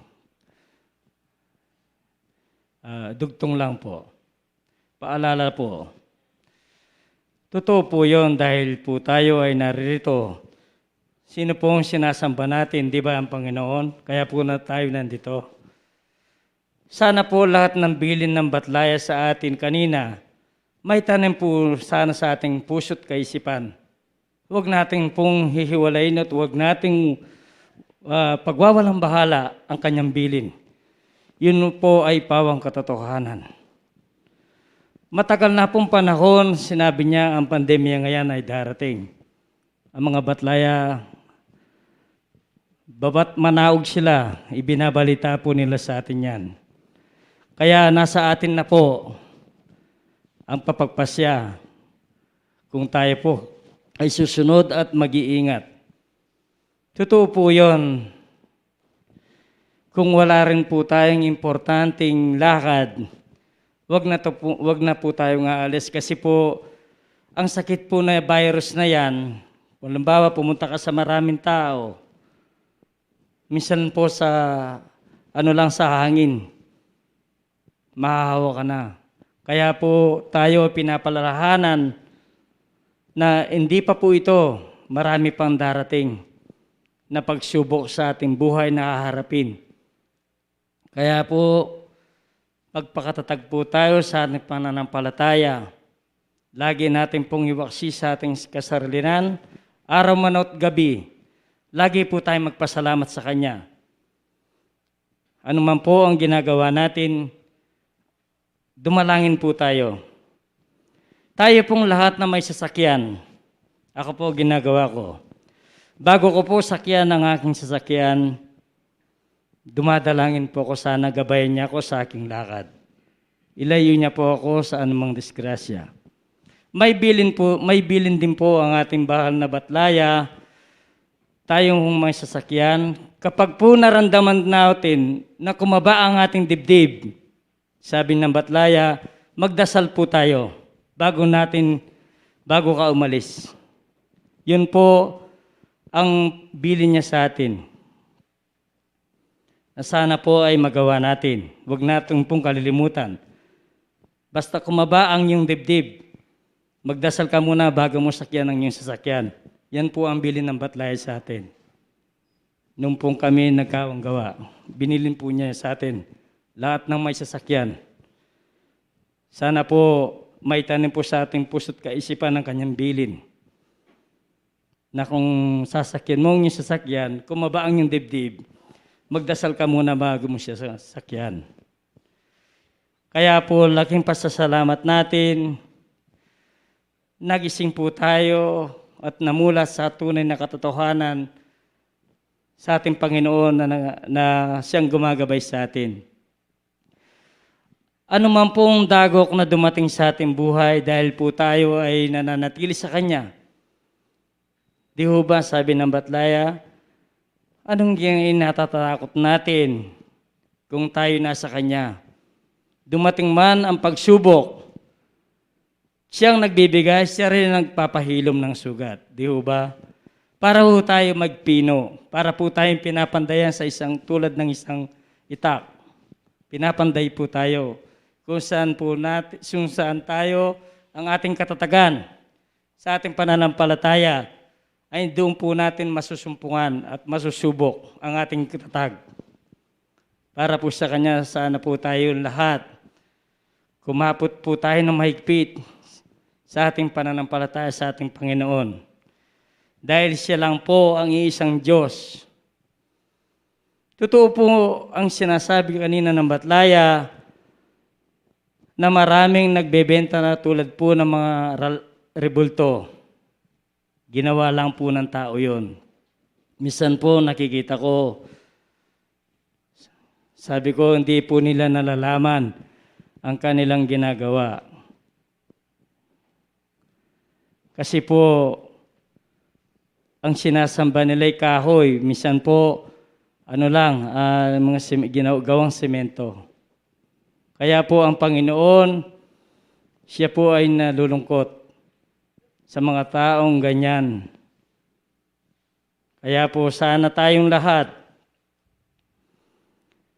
ah, dugtong lang po. Paalala po. Totoo po yun dahil po tayo ay naririto. Sino pong sinasamba natin, di ba, ang Panginoon? Kaya po na tayo nandito. Sana po lahat ng bilin ng batlaya sa atin kanina, may tanim po sana sa ating puso't kaisipan. Huwag natin pong hihiwalayin at huwag nating, ah, pagwawalang bahala ang kanyang bilin. Yun po ay pawang katotohanan. Matagal na pong panahon, sinabi niya, ang pandemya ngayon ay darating. Ang mga batlaya, babat manaog sila, ibinabalita po nila sa atin yan. Kaya nasa atin na po ang papagpasya kung tayo po ay susunod at mag-iingat. Totoo po yun. Kung wala rin po tayong importanteng lakad, wag na, to po, wag na po tayong aalis kasi po, ang sakit po na virus na yan, halimbawa, pumunta ka sa maraming tao, minsan po sa, ano lang, sa hangin, mahahawa ka na. Kaya po tayo pinapalalahanan na hindi pa po ito, marami pang darating na pagsubok sa ating buhay na haharapin. Kaya po, magpakatatag po tayo sa ating pananampalataya. Lagi natin pong iwaksi sa ating kasarilinan, araw man at gabi. Lagi po tayong magpasalamat sa Kanya. Ano man po ang ginagawa natin, dumalangin po tayo. Tayo pong lahat na may sasakyan. Ako po, ginagawa ko. Bago ko po sakyan ang aking sasakyan, dumadalangin po ako, sana gabayan niya ako sa aking lakad. Ilayo niya po ako sa anumang disgrasya. May bilin po, may bilin din po ang ating bahal na batlaya. Tayong may sasakyan, kapag po naramdaman natin na kumaba ang ating dibdib, sabi ng batlaya, magdasal po tayo bago natin, bago ka umalis. Yun po ang bilin niya sa atin, na sana po ay magawa natin. Huwag natin pong kalilimutan. Basta kumaba ang iyong dibdib, Magdasal ka muna bago mo sakyan ang iyong sasakyan. Yan po ang bilin ng Batlaya sa atin. Nung pong kami nagkawang gawa, binilin po niya sa atin lahat ng may sasakyan. Sana po maitanim po sa ating puso't kaisipan ang kanyang bilin, na kung sasakyan mo ang iyong sasakyan, kung mabaang yung dibdib, magdasal ka muna bago mo siya sasakyan. Kaya po, laking pasasalamat natin, nagising po tayo at namula sa tunay na katotohanan sa ating Panginoon na, na, na siyang gumagabay sa atin. Ano man pong dagok na dumating sa ating buhay, dahil po tayo ay nananatili sa Kanya, di ho ba, sabi ng Batlaya, anong ginatatakot natin kung tayo nasa Kanya? Dumating man ang pagsubok, siyang nagbibigay, siya rin ang nagpapahilom ng sugat. Di ho ba? Para ho tayo magpino, para po tayong pinapandayan sa isang, tulad ng isang itak. Pinapanday po tayo kung saan po natin, kung saan tayo ang ating katatagan sa ating pananampalataya, ay doon po natin masusumpungan at masusubok ang ating katatag. Para po sa Kanya, sana po tayong lahat kumapit po tayo ng mahigpit sa ating pananampalataya sa ating Panginoon. Dahil siya lang po ang iisang Diyos. Totoo po ang sinasabi kanina ng Batlaya na maraming nagbebenta na tulad po ng mga ral-, rebulto. Ginawa lang po ng tao yun. Minsan po nakikita ko, sabi ko, hindi po nila nalalaman ang kanilang ginagawa. Kasi po, ang sinasamba nila ay kahoy. Minsan po, ano lang, ah, mga sim-, ginaw-, gawang semento. Kaya po ang Panginoon, siya po ay nalulungkot sa mga taong ganyan. Kaya po sana tayong lahat,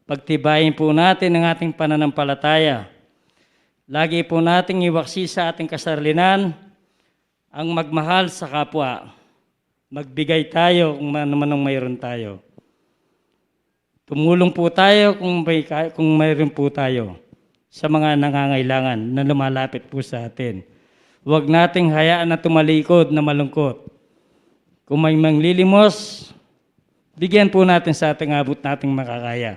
pagtibayin po natin ang ating pananampalataya. Lagi po nating iwaksi sa ating kasarilinan ang magmahal sa kapwa. Magbigay tayo kung man-, manong mayroon tayo. Tumulong po tayo kung may ka-, kung mayroon po tayo sa mga nangangailangan na lumalapit po sa atin. Huwag nating hayaan na tumalikod na malungkot. Kung may manglilimos, bigyan po natin sa ating abot nating makakaya.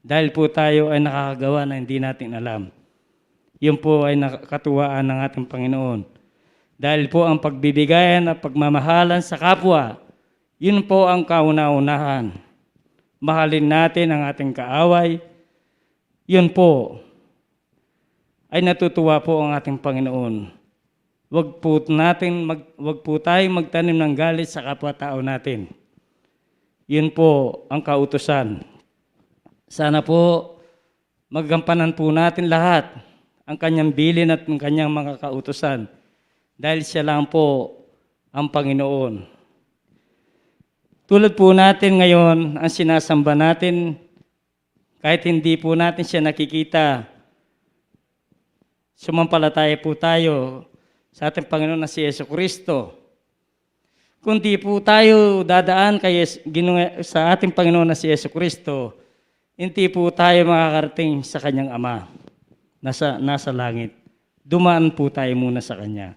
Dahil po tayo ay nakakagawa na hindi natin alam. Yun po ay nakatuwaan ng ating Panginoon. Dahil po ang pagbibigayan at pagmamahalan sa kapwa, yun po ang kauna-unahan. Mahalin natin ang ating kaaway. Yun po ay natutuwa po ang ating Panginoon. Wag po natin mag-, wag po tayong magtanim ng galit sa kapwa-tao natin. Yun po ang kautusan. Sana po magampanan po natin lahat ang kanyang bilin at ang kanyang mga kautusan, dahil siya lang po ang Panginoon. Tulad po natin ngayon, ang sinasamba natin, kahit hindi po natin siya nakikita, sumampalataya po tayo sa ating Panginoon na si Yesu Kristo. Kung di po tayo dadaan kay Yes-, Ginu-, sa ating Panginoon na si Yesu Kristo, hindi po tayo makakarating sa kanyang Ama. Nasa, nasa langit. Dumaan po tayo muna sa kanya.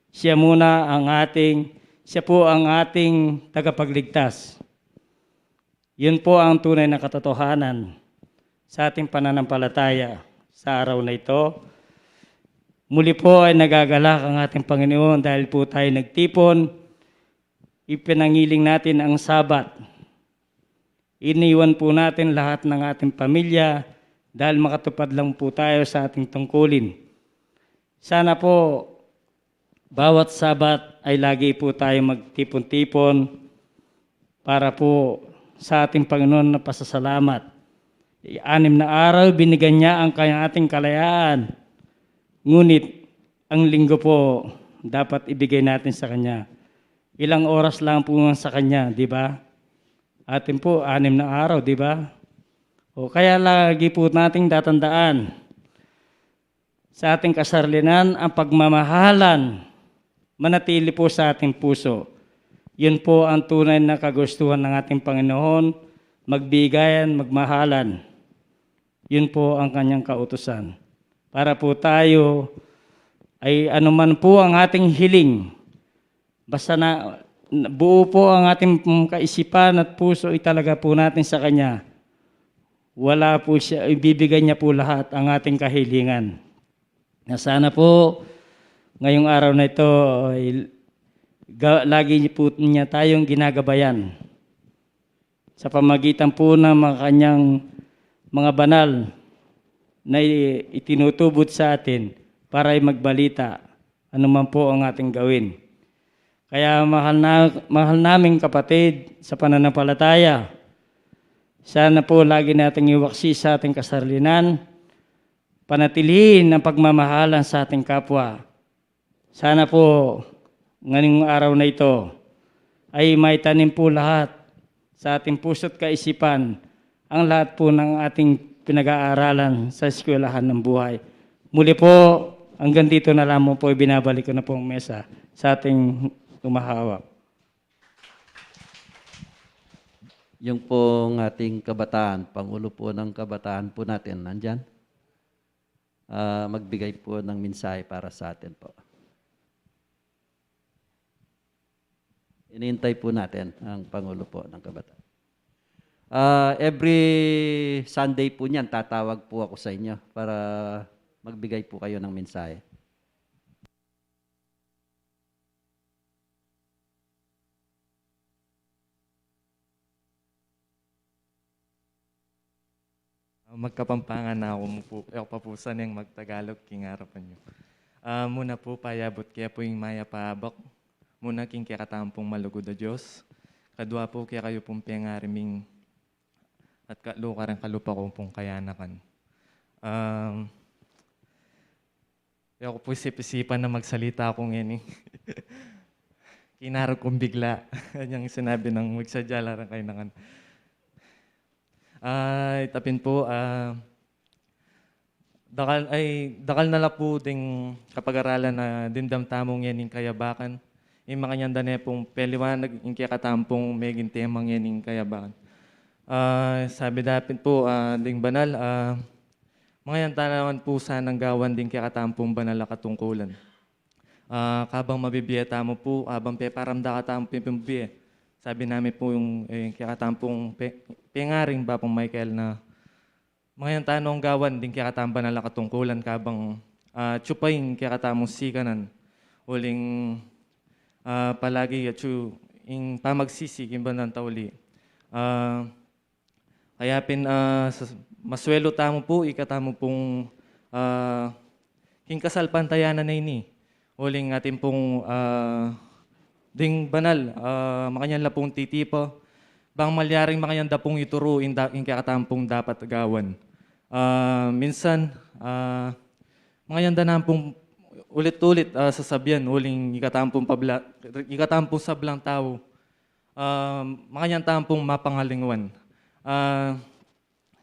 Siya muna ang ating, siya po ang ating tagapagligtas. Yun po ang tunay na katotohanan sa ating pananampalataya sa araw na ito. Muli po ay nagagalak ang ating Panginoon dahil po tayo nagtipon. Ipinangiling natin ang Sabat. Iniwan po natin lahat ng ating pamilya dahil makatupad lang po tayo sa ating tungkulin. Sana po, bawat Sabat ay lagi po tayo magtipon-tipon para po sa ating Panginoon na pasasalamat. Anim na araw, binigyan niya ang kanyang ating kalayaan. Ngunit, ang Linggo po, dapat ibigay natin sa kanya. Ilang oras lang po sa kanya, di ba? Atin po, anim na araw, di ba? O kaya lagi po nating tatandaan, sa ating kasarilinan ang pagmamahalan manatili po sa ating puso. Yun po ang tunay na kagustuhan ng ating Panginoon, magbigayan, magmahalan. Yun po ang kanyang kautusan. Para po tayo ay anuman po ang ating hiling, basta na buo po ang ating kaisipan at puso, italaga po natin sa Kanya. Wala po siya, ibibigay niya po lahat ang ating kahilingan. Na sana po, ngayong araw na ito, ay ga- lagi niyo po niya tayong ginagabayan sa pamagitan po ng mga kanyang mga banal na i- itinutubod sa atin para ay magbalita, anuman po ang ating gawin. Kaya mahal na, mahal naming kapatid sa pananampalataya, sana po lagi nating iwaksi sa ating kasarlinan, panatilihin ang pagmamahalan sa ating kapwa. Sana po, ngayong araw na ito, ay maitanim po lahat sa ating puso't kaisipan ang lahat po ng ating pinag-aaralan sa eskwelahan ng buhay. Muli po, hanggang dito na lamang po, ibinabalik ko na po ang mesa sa ating tumahawak. Yung pong ating kabataan, Pangulo po ng Kabataan po natin, nandyan? Ah, magbigay po ng mensahe para sa atin po. Inihintay po natin ang Pangulo po ng Kabataan. Ah, every Sunday po niyan, tatawag po ako sa inyo para magbigay po kayo ng mensahe. Magkapampangan na ako mu po, ako pa po sanang magtagalog king arapan nyo. Ah, muna po, payabut kaya po ing mayap a abak. Muna king kekatamu pung malugud a Dios. Kadua po kekayu pung pengari ming at katlu karing kalupa kung pung kayanakan. Um, Yaku po isip-isipan na magsalita ako ngeni. Kinarog kung bigla. Anyang sinabi ng magsadya la rin kayo nakan. Ah, itapin po, ah, dakal, ay, dakal na la po ding kapag-aralan na dimdam tamu ngening kayabakan. Ing makanyan da ne pong peliwanag, ing kekatamu pong meging tema ngening kayabakan. Ah, sabi dapin po, ah, ding banal, ah, makanyan ta naman po sanang gawan ding kekatamu pong banal a katungkulan. Ah, kabang mabibie tamu po, kabang peparamdam katamu pong bibie. Sabi namin po yung, eh, kekatamu pong pe, pengaring Bapang Michael na makanyan ta nong gawan ding kekatamu banal a katungkulan kabang, ah, atsu pa ing kekatamung sikanan. Uling, ah, palagi atsu ing pamagsisi king bandang tauli. Ah, kaya pin, ah, sa, maswelu tamu po, ikatamu pong, ah, king kasalpantayanan na ini. Uling atin pong, ah, ding banal, ah, makanyan la pong titipa. Bang malyaring makanyan da pong ituru, ing, da, ing kekatamu pong dapat gawan. Ah, minsan, ah, makanyan da naman pong ulit-ulit, ah, sasabian, uling ikatamu pong pabla, ikatamu pong sablang tau. Ah, makanyan tamu pong mapangalingwan. Ah,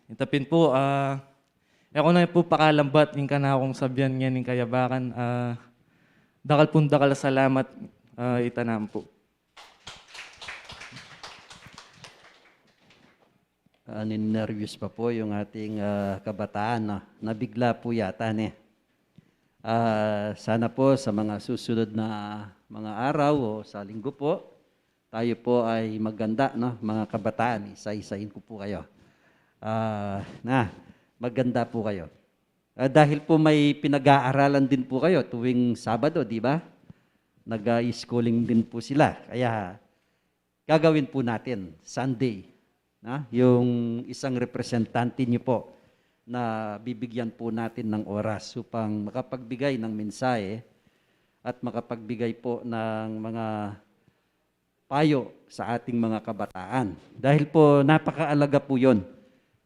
itapin po, ah, e ku na po pakalambat ing kanakung sabian ngening kayabakan, ah, dakal pong dakal a salamat, ah, ita naman po. Ah, ninenervyos pa po yung ating, ah, kabataan, no? Nabigla po yata, ne? Ah, sana po sa mga susunod na mga araw o sa linggo po, tayo po ay maganda, no? Mga kabataan, isa-isahin ko po kayo. Ah, na, maganda po kayo. Ah, dahil po may pinag-aaralan din po kayo tuwing Sabado, di ba? Nag-schooling din po sila. Kaya gagawin po natin Sunday, na, yung isang representante niyo po na bibigyan po natin ng oras upang makapagbigay ng mensahe at makapagbigay po ng mga payo sa ating mga kabataan. Dahil po napakaalaga po yon.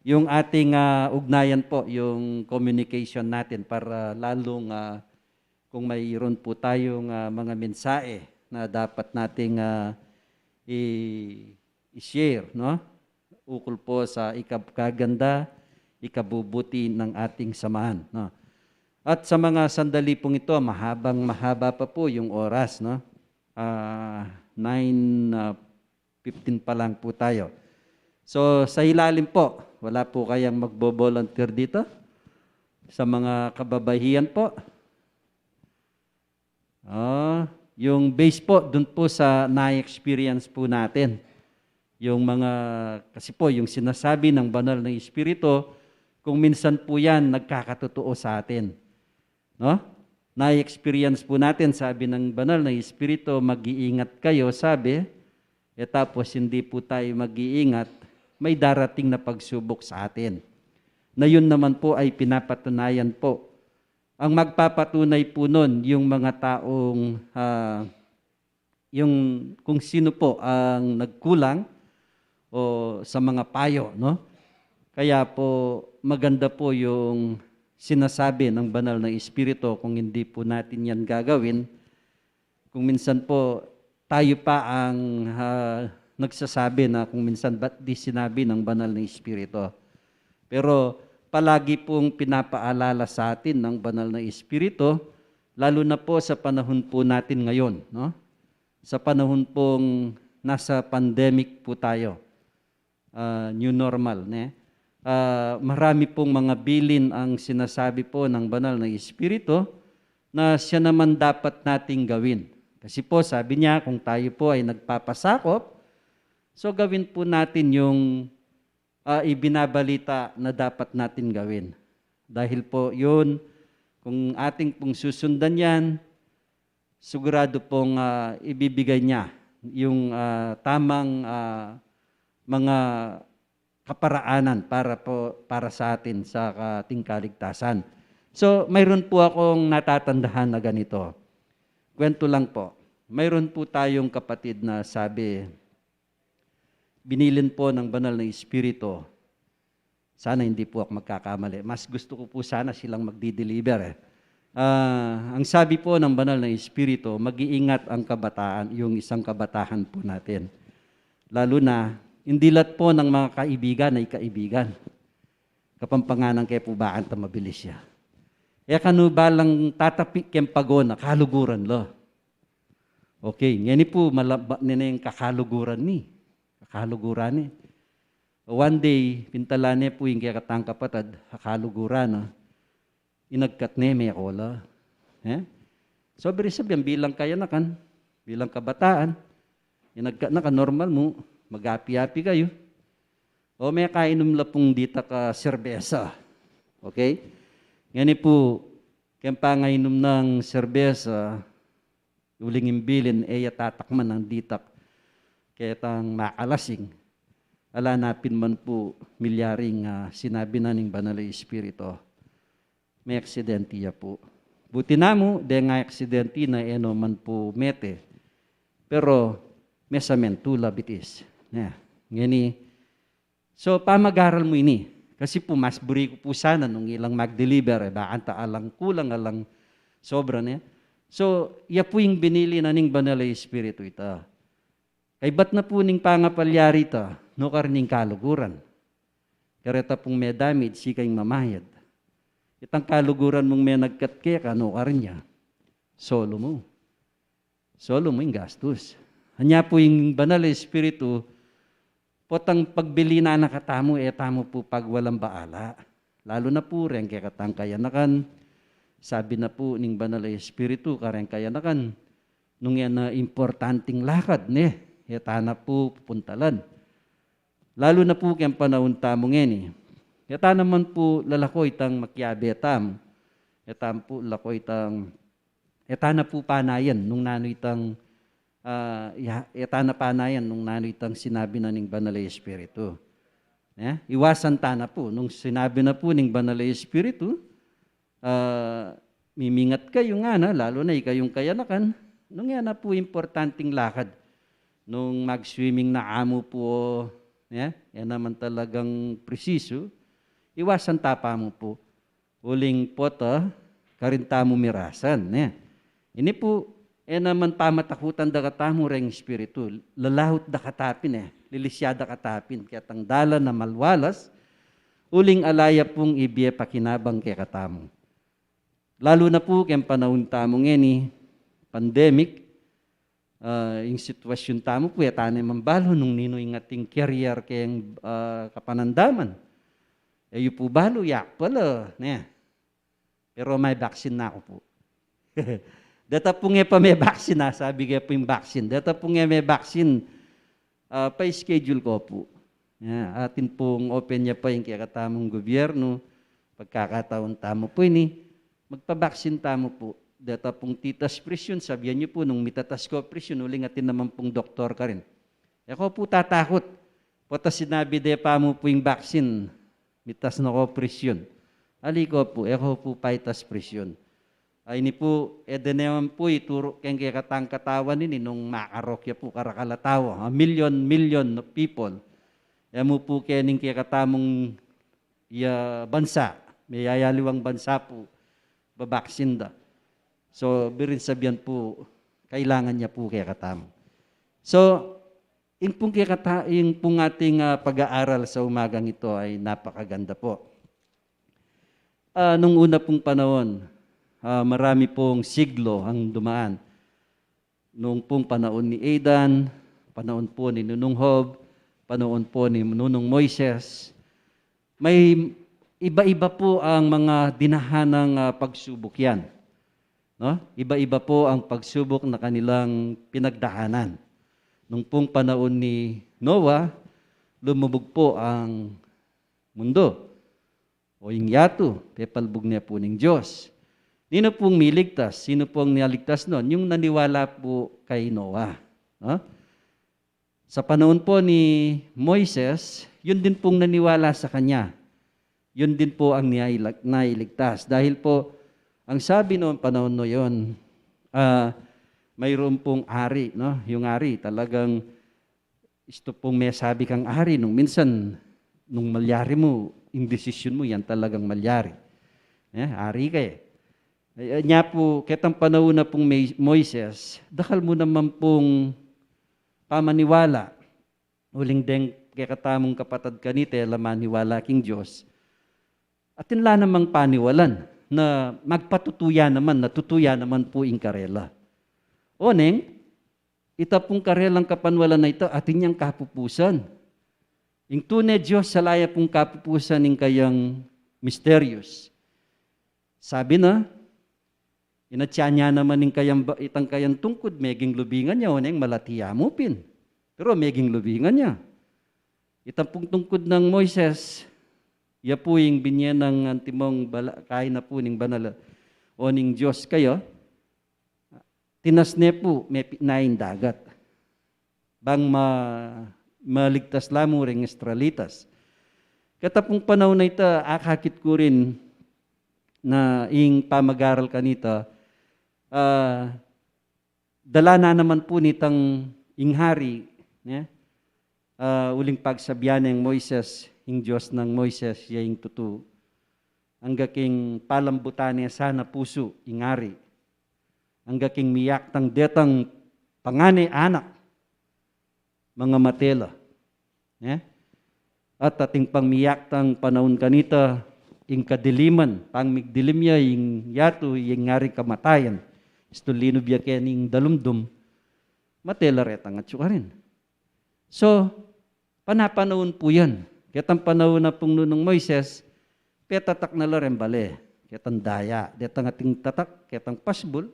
Yung ating, ah, ugnayan po, yung communication natin para lalong, ah, kung mayroon po tayong, ah, mga mensahe na dapat nating, ah, i- i-share, no? Ukol po sa ikakaganda, ikabubuti ng ating samahan, no? At sa mga sandali pong ito, mahabang mahaba pa po yung oras, no? Ah, nine, ah, fifteen pa lang po tayo. So, sa ilalim po, wala po kayang magbo-volunteer dito? Sa mga kababaihan po? Ah, yung base po, dun po sa na-experience po natin. Yung mga, kasi po, yung sinasabi ng Banal na Espiritu, kung minsan po yan, nagkakatotoo sa atin. No? Na-experience po natin, sabi ng Banal na Espiritu, "Mag-iingat kayo," sabi. E tapos, hindi po tayo mag-iingat, may darating na pagsubok sa atin. Na yun naman po ay pinapatunayan po. Ang magpapatunay po nun, yung mga taong, ah, yung kung sino po ang nagkulang o sa mga payo, no? Kaya po, maganda po yung sinasabi ng Banal na Espiritu. Kung hindi po natin yan gagawin, kung minsan po, tayo pa ang, ah, nagsasabi na kung minsan ba't di sinabi ng Banal na Espiritu. Pero palagi pong pinapaalala sa atin ng Banal na Espiritu, lalo na po sa panahon po natin ngayon, no? Sa panahon pong nasa pandemic po tayo, ah, new normal, ne? Ah, marami pong mga bilin ang sinasabi po ng Banal na Espiritu na siya naman dapat nating gawin. Kasi po, sabi niya, kung tayo po ay nagpapasakop, so gawin po natin yung, ah, ibinabalita na dapat natin gawin. Dahil po yun, kung ating pong susundan yan, sigurado pong, ah, ibibigay niya yung, ah, tamang, ah, mga kaparaanan para po, para sa atin, sa ating kaligtasan. So, mayroon po akong natatandahan na ganito. Kwento lang po. Mayroon po tayong kapatid na sabi, binilin po ng Banal na Espiritu. Sana hindi po ako magkakamali. Mas gusto ko po sana silang magdi-deliver, eh. Ah, ang sabi po ng Banal na Espiritu, "Mag-iingat ang kabataan," yung isang kabataan po natin. Lalo na, hindi lahat po ng mga kaibigan ay kaibigan. Kapampangan ke po, baka ta mabilis ya. E kanu balang tatapi keng pagona, kaluguran lo. Okay, ngeni po, malaba ne neng kakaluguran mi. Kakaluguran ne. One day, pintalan ne po ing kekatang kapatad, kakaluguran na. Inagkat ne, meko la. Eh? So, biri sabian, bilang kayanakan, bilang kabataan, inagkat na ka, normal mu, mag-api-api kayu. O, mekainom la pung ditak a serbesa. Okay? Ngeni po, keng pangainom nang serbesa, uling imbilin, e ya tatakman nang ditak ketang makalasing. Ala na pin man po milyaring, ah, sinabi na ning Banal a Espiritu. May aksidente ya po. Buti na mu, deng aksidente na e no man po mete. Pero, mesamentu la bitis. Ne, ngeni, so, pamag-aral mu ini. Kasi po, mas buri ku po sana nung ilang mag-deliver, e, baka ta alang kulang, alang sobra, ne? So, ya po ing binili na ning Banal a Espiritu ita. Kaybat na po ning pangapalyari ta, nukarin ing kaluguran. Kareta pung medamage, ika ing mamayad. Itang kaluguran mung menagkat keka, nukarin ya. Solo mu. Solo mu ing gastus. Anya po ing Banal a Espiritu, potang pagbilinan na katamu, e tamu po pagwalang baala. Lalu na po reng kekatang kayanakan. Sabi na po ning Banal a Espiritu kareng kayanakan, nung e na importanting lakad, ne, e ta na po pupuntalan. Lalu na po keng panaun tamu ngeni. E ta naman po lalako itang makiabe tamu. E ta po lalako itang, e ta na po panayan nung nanu itang, ah, ya-, e ta na panayan nung nanu itang sinabi na ning Banal a Espiritu. Ne? Iwasan ta na po. Nung sinabi na po ning Banal a Espiritu, ah, mimingat kayu ngana, lalu na ikayung kayanakan, nung e na po importanting lakad. Nung mag-swimming na amu po, ne? E naman talagang presisu, iwasan ta pa mu po. Uling pota, karin tamu mirasan, ne? Ini po, e naman pamatakutan da katamu reng Espiritu, lalaut da kata pin, e, lilisya da kata pin, ketang dalan a malwalas, uling ala ya pung ibie pakinabang kekatamu. Lalu na pu keng panaun tamu ngeni, pandemic, ah, ing sitwasyun tamu pu, e ta ne mambalu nung ninu ing ating career keng, ah, kapanandaman. E yu pu balu, yak pala, ne. Pero me-vaccine na ku pu. Deta pung e pa me-vaccine, a, sabi ke pu ing vaccine. Deta pung e me-vaccine, ah, pa-schedule ko pu. Ya, atin pung open ya pa ing kekatamung gobyernu, pagkakataun tamu pu ini, magpa-vaccine tamu pu. Deta pung titas presyun, sabian yu pu nung mitatas ko presyun, uling atin naman pung doktor karin. E ko pu tatakut. Pota sinabi de pa mu pu ing vaccine, mitas na ko presyun. Ali ko pu, e ko pu paitas presyun. Ay, ini pu, e de naman pu ituru keng kekatang katawan ini nung makarok ya pu karakal a tau, a million, million of people. E mu pu kening kekatamung ya bansa, meyayaliwang bansa pu, ba-vaccine da. So, birin sabian pu, kailangan ya pu kekatamu. So, ing pung kekata-, ing pung ating, ah, pag-aaral sa umagang ito ay napakaganda po. Ah, nung una pung panaun, ah, marami pung siglo ang dumaan. Nung pung panaun ni Adan, panaun po ni Nunung Job, panaun po ni Nunung Moises, may iba-iba po ang mga dinahanang, ah, pagsubok yan. No? Iba-iba po ang pagsubok na kanilang pinagdahanan. Nung pong panaun ni Noah, lumubog po ang mundo. O ing yatu, pepalbug ne po ning Diyos. Nino pong miligtas? Sino pong niligtas nun? Yung naniwala po kay Noah. No? Sa panaun po ni Moises, yun din pong naniwala sa kanya. Yun din po ang niailag-, nailigtas. Dahil po, ang sabi noon, panaun no yun, ah, mayroon pong ari, no? Yung ari, talagang isto pong mesabi kang ari, nung minsan, nung malyari mu, yung desisyon mu, yan talagang malyari. Eh, ari ka eh. Ay, ay, nya po, ketang panaun na pong May-, Moises, dakal mu naman pong pamaniwala. Uling deng kekatamung kapatad kanita, e la maniwala king Diyos. Atin la namang paniwalan na magpatutu ya naman, na tutu ya naman pu ing karela. Oneng, ita pung karelang kapaniwalan a ita, atin yang kapupusan. Ing tune Diyos, ala ya pung kapupusan ing kayang misterios. Sabi na, inatyan ya naman ing kayang ba-, itang kayang tungkud, meging lubingan ya, oneng malati ya mu pin. Pero meging lubingan ya. Itang pung tungkud nang Moises, ya pu ing binye nang antimong bala-, kain na pu ning banal o ning Diyos kayu, tinas ne pu, mepit na ing dagat. Bang ma-, maligtas la mu ring Israelitas. Keta pung panaun a ita, akakit ku rin na ing pamagaral kanita, ah, dala na naman pu nitang ing hari, ne? Ah, uling pagsabian neng Moises, ing Diyos nang Moises, ya ing tutu. Angga king palambutan ne sana pusu ing ari. Angga king miyaktang detang pangane anak, mangamate la. Ne? At atin pang miyaktang panaun kanita, ing kadiliman, pang migdilim ya, ing yatu, ing aring kamatayan. Istu linub ya kening dalumdum, mate la retang atyu karin. So, panapanaun pu yan. Ketang panaun na pung nunung Moises, petatak na la reng bale. Ketang daya, detang ating tatak, ketang pasbul,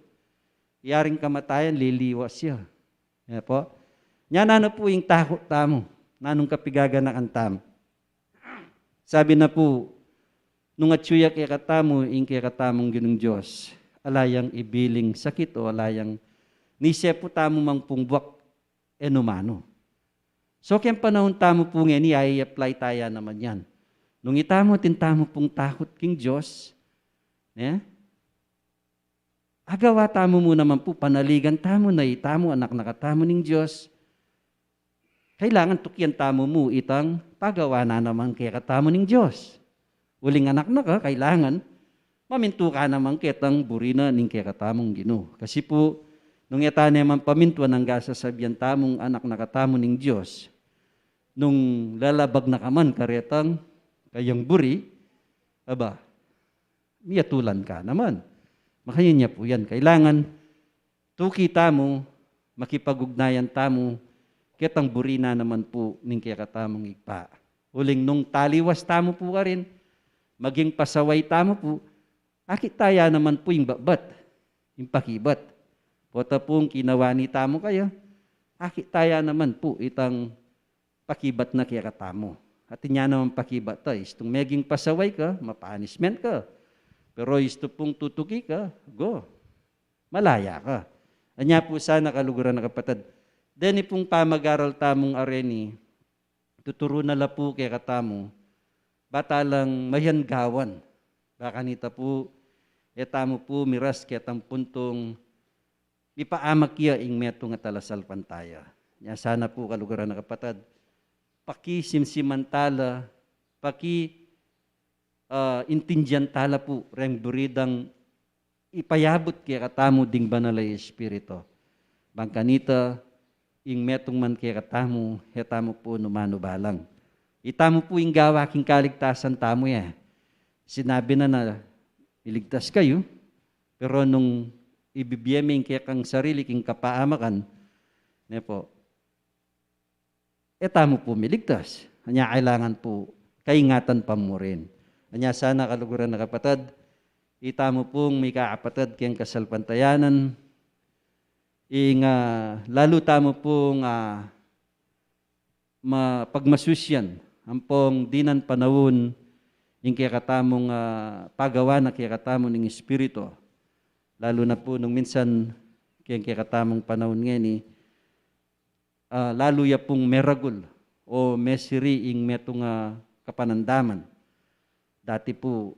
yaring kamatayan, liliwas ya. E pu? Nya nanu pu ing takut tamu, nanung kapigaganakan tamu. Sabi na pu, nung atyu ya kekatamu, ing kekatamung Ginung Diyos, ala yang ibiling sakit o ala yang nise pu tamu mang pung buak e nu manu. So, keng panaun tamu pu ngeni, i-apply ta ya naman yan. Nung itamu, atin tamu pung takut king Diyos, ne? Agawa tamu mu naman pu, panaligan tamu na itamu, anak na katamu ning Diyos. Kailangan tukian tamu mu itang pagawa na naman kekatamu ning Diyos. Uling anak na ka, kailangan mamintu ka naman ketang buri na ning kekatamung Ginu. Kasi pu, nung e ta ne man pamintuan, angga sasabian tamung anak na katamu ning Diyos, nung lalabag na ka man karetang kayang buri, aba, miyatulan ka naman. Makanyan ya pu yan. Kailangan tuki tamu, makipag-ugnayan tamu ketang buri na naman pu ning kekatamung Ibpa. Uling nung taliwas tamu pu karin, maging pasaway tamu pu, akit taya naman pu ing batbat, ing pakibat. Pota pung kinawani tamu kaya, akit taya naman pu itang pakibat na kekatamu. At inya naman pakibat ta, istung meging pasaway ka, ma-punishment ka. Pero istu pung tutuki ka, go. Malaya ka. Anya pu sana, kaluguran a kapatad, deni pung pamag-aral tamung areni, tuturu na la pu kekatamu, bata lang mayan gawan. Baka nita pu, e tamu pu miras ketang puntung mipaamak ya ing metung a talasalpantaya. Nya sana pu, kaluguran a kapatad, pakisimsiman tala, paki, ah, intindian tala pu reng buri dang ipayabut kekatamu ding Banal a Espiritu. Bang kanita, ing metung man kekatamu, e tamu pu numanu balang. Itamu pu ing gawa king kaligtasan tamu ya. Sinabi na na, "Iligtas kayu," pero nung ibibie me ing kekang sarili king kapaamakan, ne pu, e tamu pu miligtas. Anya kailangan pu kaingatan pa mu rin. Anya sana, kaluguran a kapatad, itamu pung mikakapatad keng kasalpantayanan, ing, ah, lalu tamu pung, ah, ma-, pagmasusyan ampong dinan panaun ing kekatamung, ah, pagawa na kekatamu ning Espiritu. Lalu na pu nung minsan keng kekatamung panaun ngeni, ah, lalu ya pung meragul o mesiri ing metung a kapanandaman. Dati pu,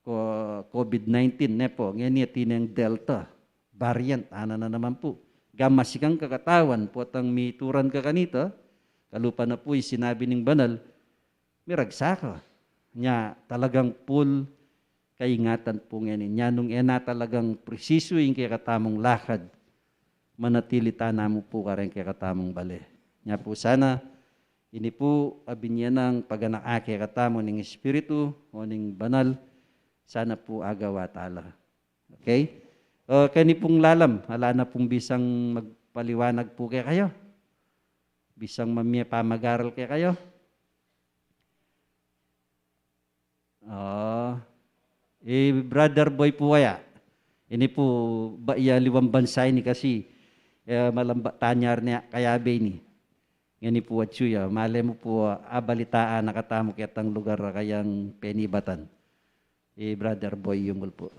ko-, covid nineteen, ne pu, ngeni atin yang Delta variant, ana na naman pu. Gamasikang ka katawan, potang mituran ka kanita, kalupa na pu ing sinabi ning banal, miragsa ka. Nya, talagang full kaingatan pu ngeni. Nya nung e na talagang presisu ing kekatamung lakad, manatili ta namu pu kareng kekatamung bale. Nya pu sana, ini pu a binye nang paganaka kekatamu ning Espiritu o ning Banal, sana pu agawa tala. Okay? O, keni pung lalam, ala na pung bisang magpaliwanag pu kekayu? Bisang mamie pamagaral kekayu? O, i Brother Boy pu kaya? Ini pu, ba iya liwang bansa ini kasi, e, malamba tanyar ne kayabe ini. Ngeni pu atsu ya, malemu pu, abalitaan na katamu ketang lugar a kayang penibatan. I Brother Boy Yungul pu.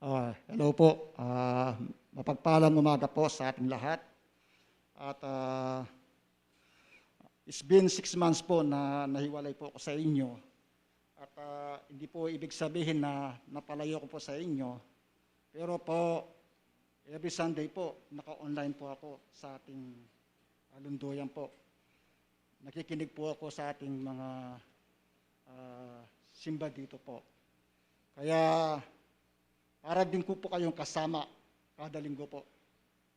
Ah, hello po. Ah, mapagpalang umaga po sa ating lahat. At, ah, it's been six months po na nahiwalay po ako sa inyo. At, ah, hindi po ibig sabihin na napalayo ko po sa inyo. Pero po, every Sunday po, naka-online po ako sa ating, ah, lunduyan po. Nakikinig po ako sa ating mga, ah, simba dito po. Kaya, para din ko po kayong kasama kada linggo po.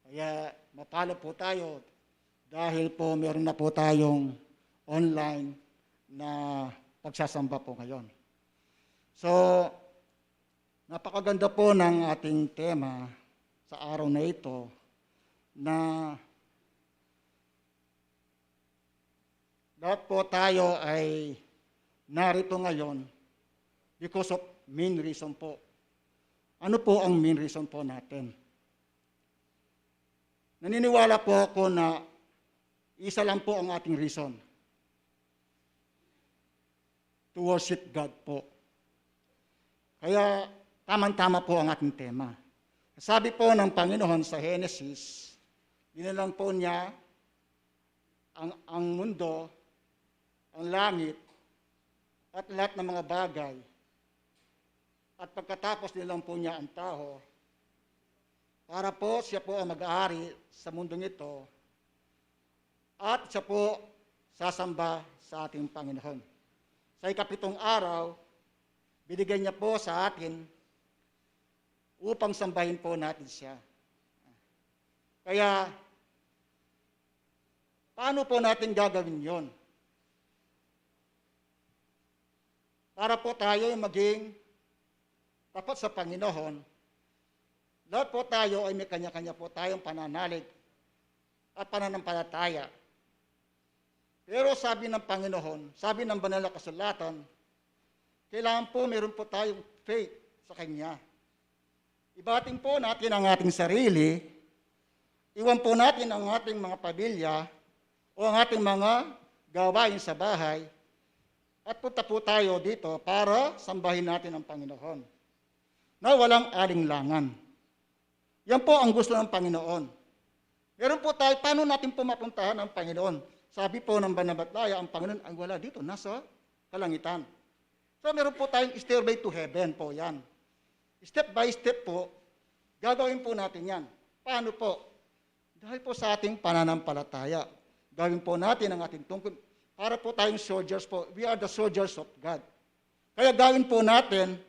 Kaya, mapalad po tayo dahil po meron na po tayong online na pagsasamba po ngayon. So, napakaganda po ng ating tema sa araw na ito, na lahat po tayo ay narito ngayon because of main reason po. Ano po ang main reason po natin? Naniniwala po ako na isa lang po ang ating reason, to worship God po. Kaya tamang-tama po ang ating tema. Sabi po ng Panginoon sa Henesis, dinalang po niya ang, ang mundo, ang langit, at lahat ng mga bagay. At pagkatapos, dinalang po niya ang tao para po siya po ang mag-aari sa mundong ito. At siya po, sasamba sa ating Panginoon. Sa ikapitong araw, binigay niya po sa atin upang sambahin po natin siya. Kaya, paano po natin gagawin yon? Para po tayo maging tapat sa Panginoon, lahat po tayo ay may kanya-kanya po tayong pananalig at pananampalataya. Pero sabi ng Panginoon, sabi ng Banal na Kasulatan, kailangan po meron po tayong faith sa Kanya. Ibating po natin ang ating sarili, iwan po natin ang ating mga pamilya o ang ating mga gawain sa bahay, at punta po tayo dito para sambahin natin ang Panginoon na walang alinlangan. Yan po ang gusto ng Panginoon. Meron po tayo, paano natin po mapuntahan ang Panginoon? Sabi po ng Banal na Batlayan, ang Panginoon ay wala dito, nasa kalangitan. So, meron po tayong stairway to heaven po yan. Step by step po, gagawin po natin yan. Paano po? Dahil po sa ating pananampalataya. Gawin po natin ang ating tungkod. Para po tayong soldiers po. We are the soldiers of God. Kaya gawin po natin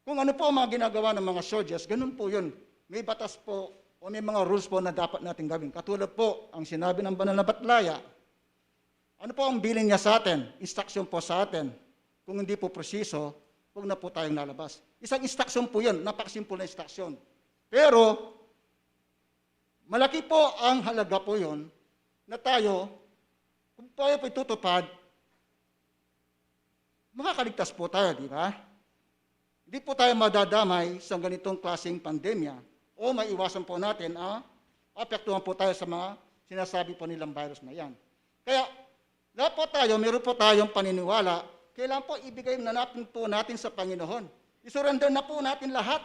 kung ano po ang mga ginagawa ng mga soldiers, ganun po yun. May batas po o may mga rules po na dapat natin gawin. Katulad po, ang sinabi ng Banal na Batlaya, ano po ang bilin niya sa atin? Instruction po sa atin. Kung hindi po presiso, huwag na po tayong lalabas. Isang instruction po yun, napakasimple na instruction. Pero, malaki po ang halaga po yun na tayo, kung tayo po itutupad, makakaligtas po tayo, di ba? Hindi po tayo madadamay sa ganitong klaseng pandemya o maiwasan po natin, ah, apektuhan po tayo sa mga sinasabi po nilang virus na yan. Kaya, lahat po tayo, meron po tayong paniniwala, kailangan po ibigay na natin po natin sa Panginoon. I-surrender na po natin lahat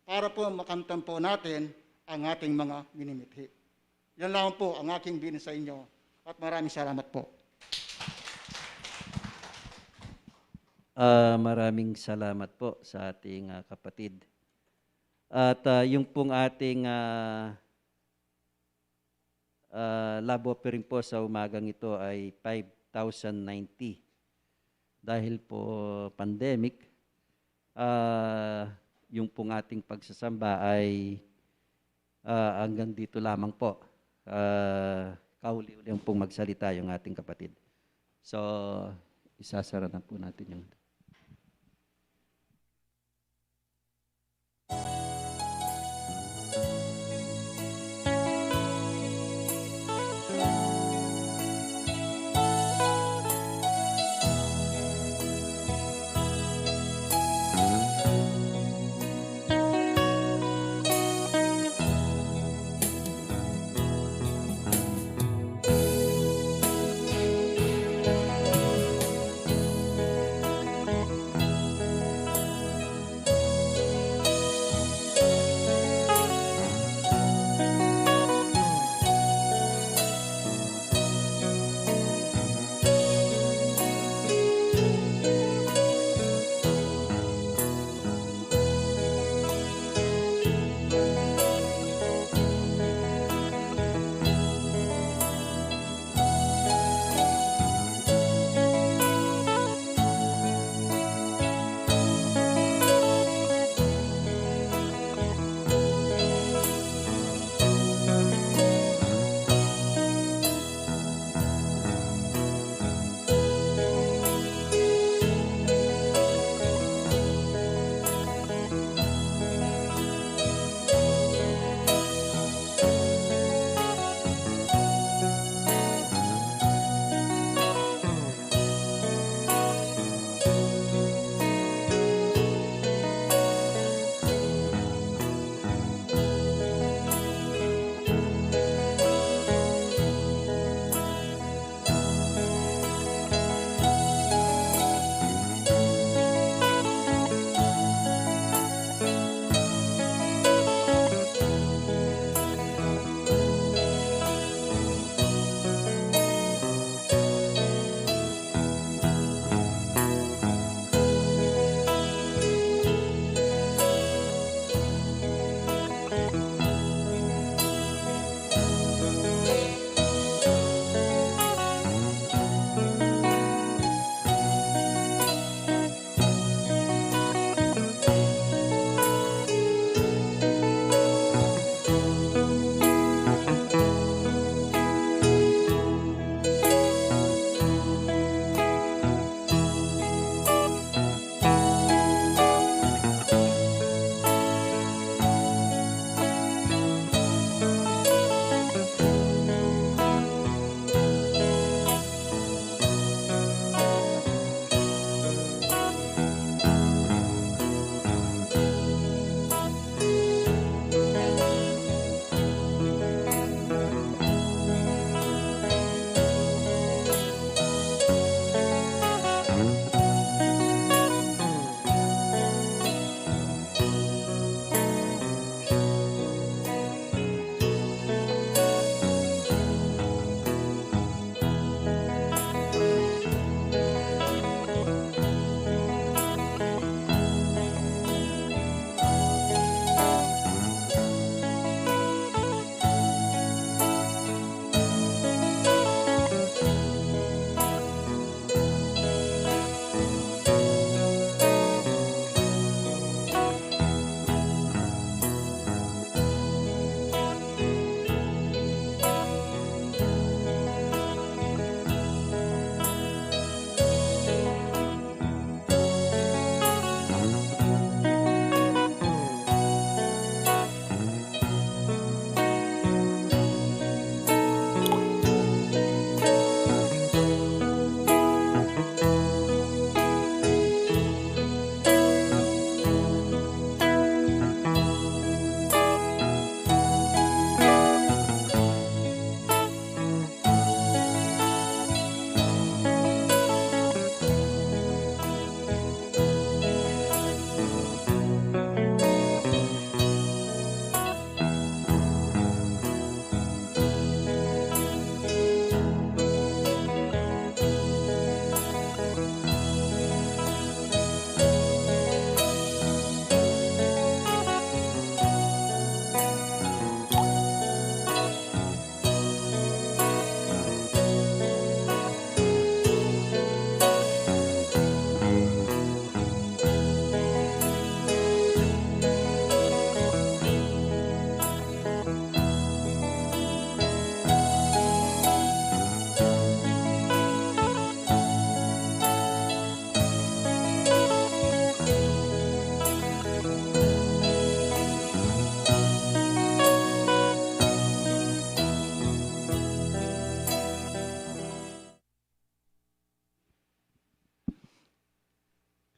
para po makamtan po natin ang ating mga minimithi. Yan lamang po ang aking bilin sa inyo at maraming salamat po. Ah, maraming salamat po sa ating ah, kapatid. At ah, yung pong ating ah, ah, love offering po sa umagang ito ay five thousand ninety. Dahil po pandemic, ah, yung pong ating pagsasamba ay ah, hanggang dito lamang po. Ah, kauli-uli ang pong magsalita yung ating kapatid. So, isasara na po natin yung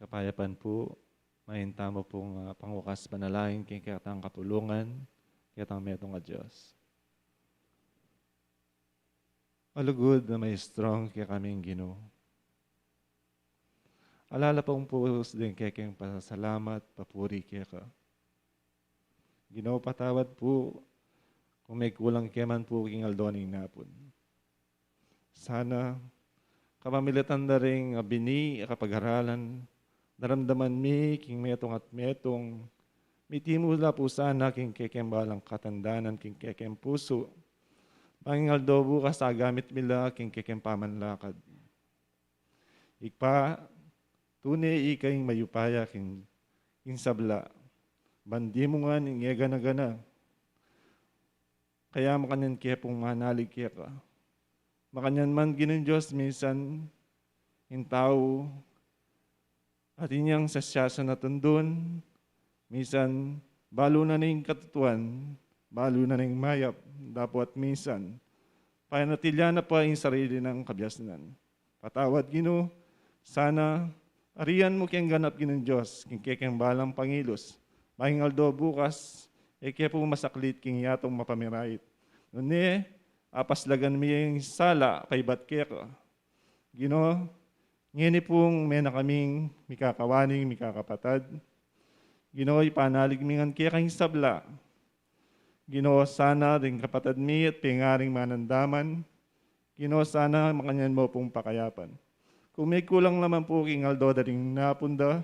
Payapan pu, mahinta mu pung, ah, pangwakas panalangin king ketang kapulungan, ketang metung a Dios. A lugud a maestro ing kekaming Ginu. Ala la pung pus ding kekeng pasasalamat, papuri keka. Ginu, patawad pu kung mekulang ke man pu king aldo ning napun. Sana, kapamilatan da ring, ah, bini a kapagaralan, daramdaman mi king metung at metung, miti mu la pu sana king kekeng balang katandanan king kekeng pusu. Bang ing aldo bukas agamit mi la king kekeng pamanlakad. Ibpa, tune ika ing mayupaya king, king sabla. Ban dimu ngan ing e gana-gana. Kaya makanyan ke pung manalig keka. Makanyan man Ginung Dios, minsan ing tau atin yang sasyasan a tundun, minsan balu na ning katutuan, balu na ning mayap, dapot minsan panatilian na pa ing sarili nang kabiasnan. Patawad, Ginu, sana arian mu keng ganap, Ginung Dios, king kekeng balang pangilus. Bang ing aldo bukas, e ke pu masaklit king yatung mapamirait. Nune, apaslagan mi ing sala kaybat keka. Ginu, ngeni pung mena kaming mikakawaning mikakapatad. Ginu, ipanalig mi ngan keka ing sabla. Ginu, sana ding kapatad mi at pengaring manandaman, Ginu, sana makanyan mu pung pakayapan. Kung mekulang la man pu king aldo da ring napun da,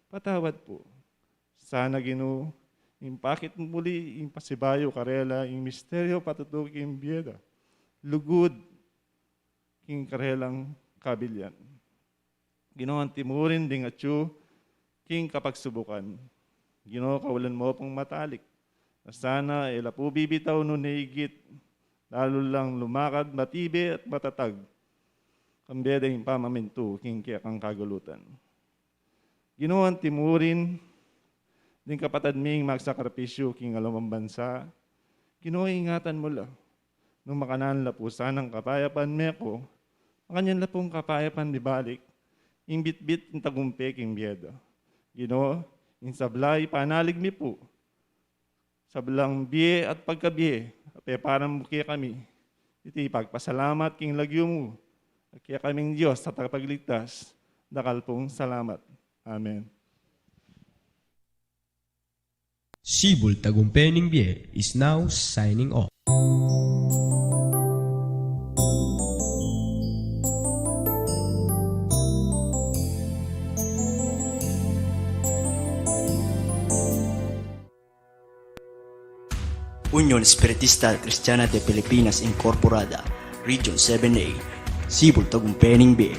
patawad pu. Sana, Ginu, ing pakit mu muli ing pasibayu karela ing misteryu patutu king bie da, lugud king karelang kabilian. Ginu, anti mu rin ding atyu king kapagsubukan. Ginu, kawalan mu pung matalik. Na sana e la pu bibitaw nune igit, lalu lang lumakad matibe at matatag kambe da ing pamamintu king kekang kagulutan. Ginu, anti mu rin ding kapatad ming magsakripisyu king alumang bansa. Ginu, ingatan mu la. Nung makanyan la pu sanang kapayapan meku, makanyan la pung kapayapan mibalik ing bitbit ning tagumpe king bie da. Ginu, ing sabla ipanalig mi pu, sablang bie at pagkabie a peparan mu kekami. Iti pagpasalamat king lagyu mu, a kekaming Dios at Tagapagligtas, dakal pung salamat. Amen. Sibul Tagumpe ning Bie is now signing off. Union Espiritista Cristiana de Pilipinas Incorporada, Region seven A, Sibul Tagumpe ning Bie.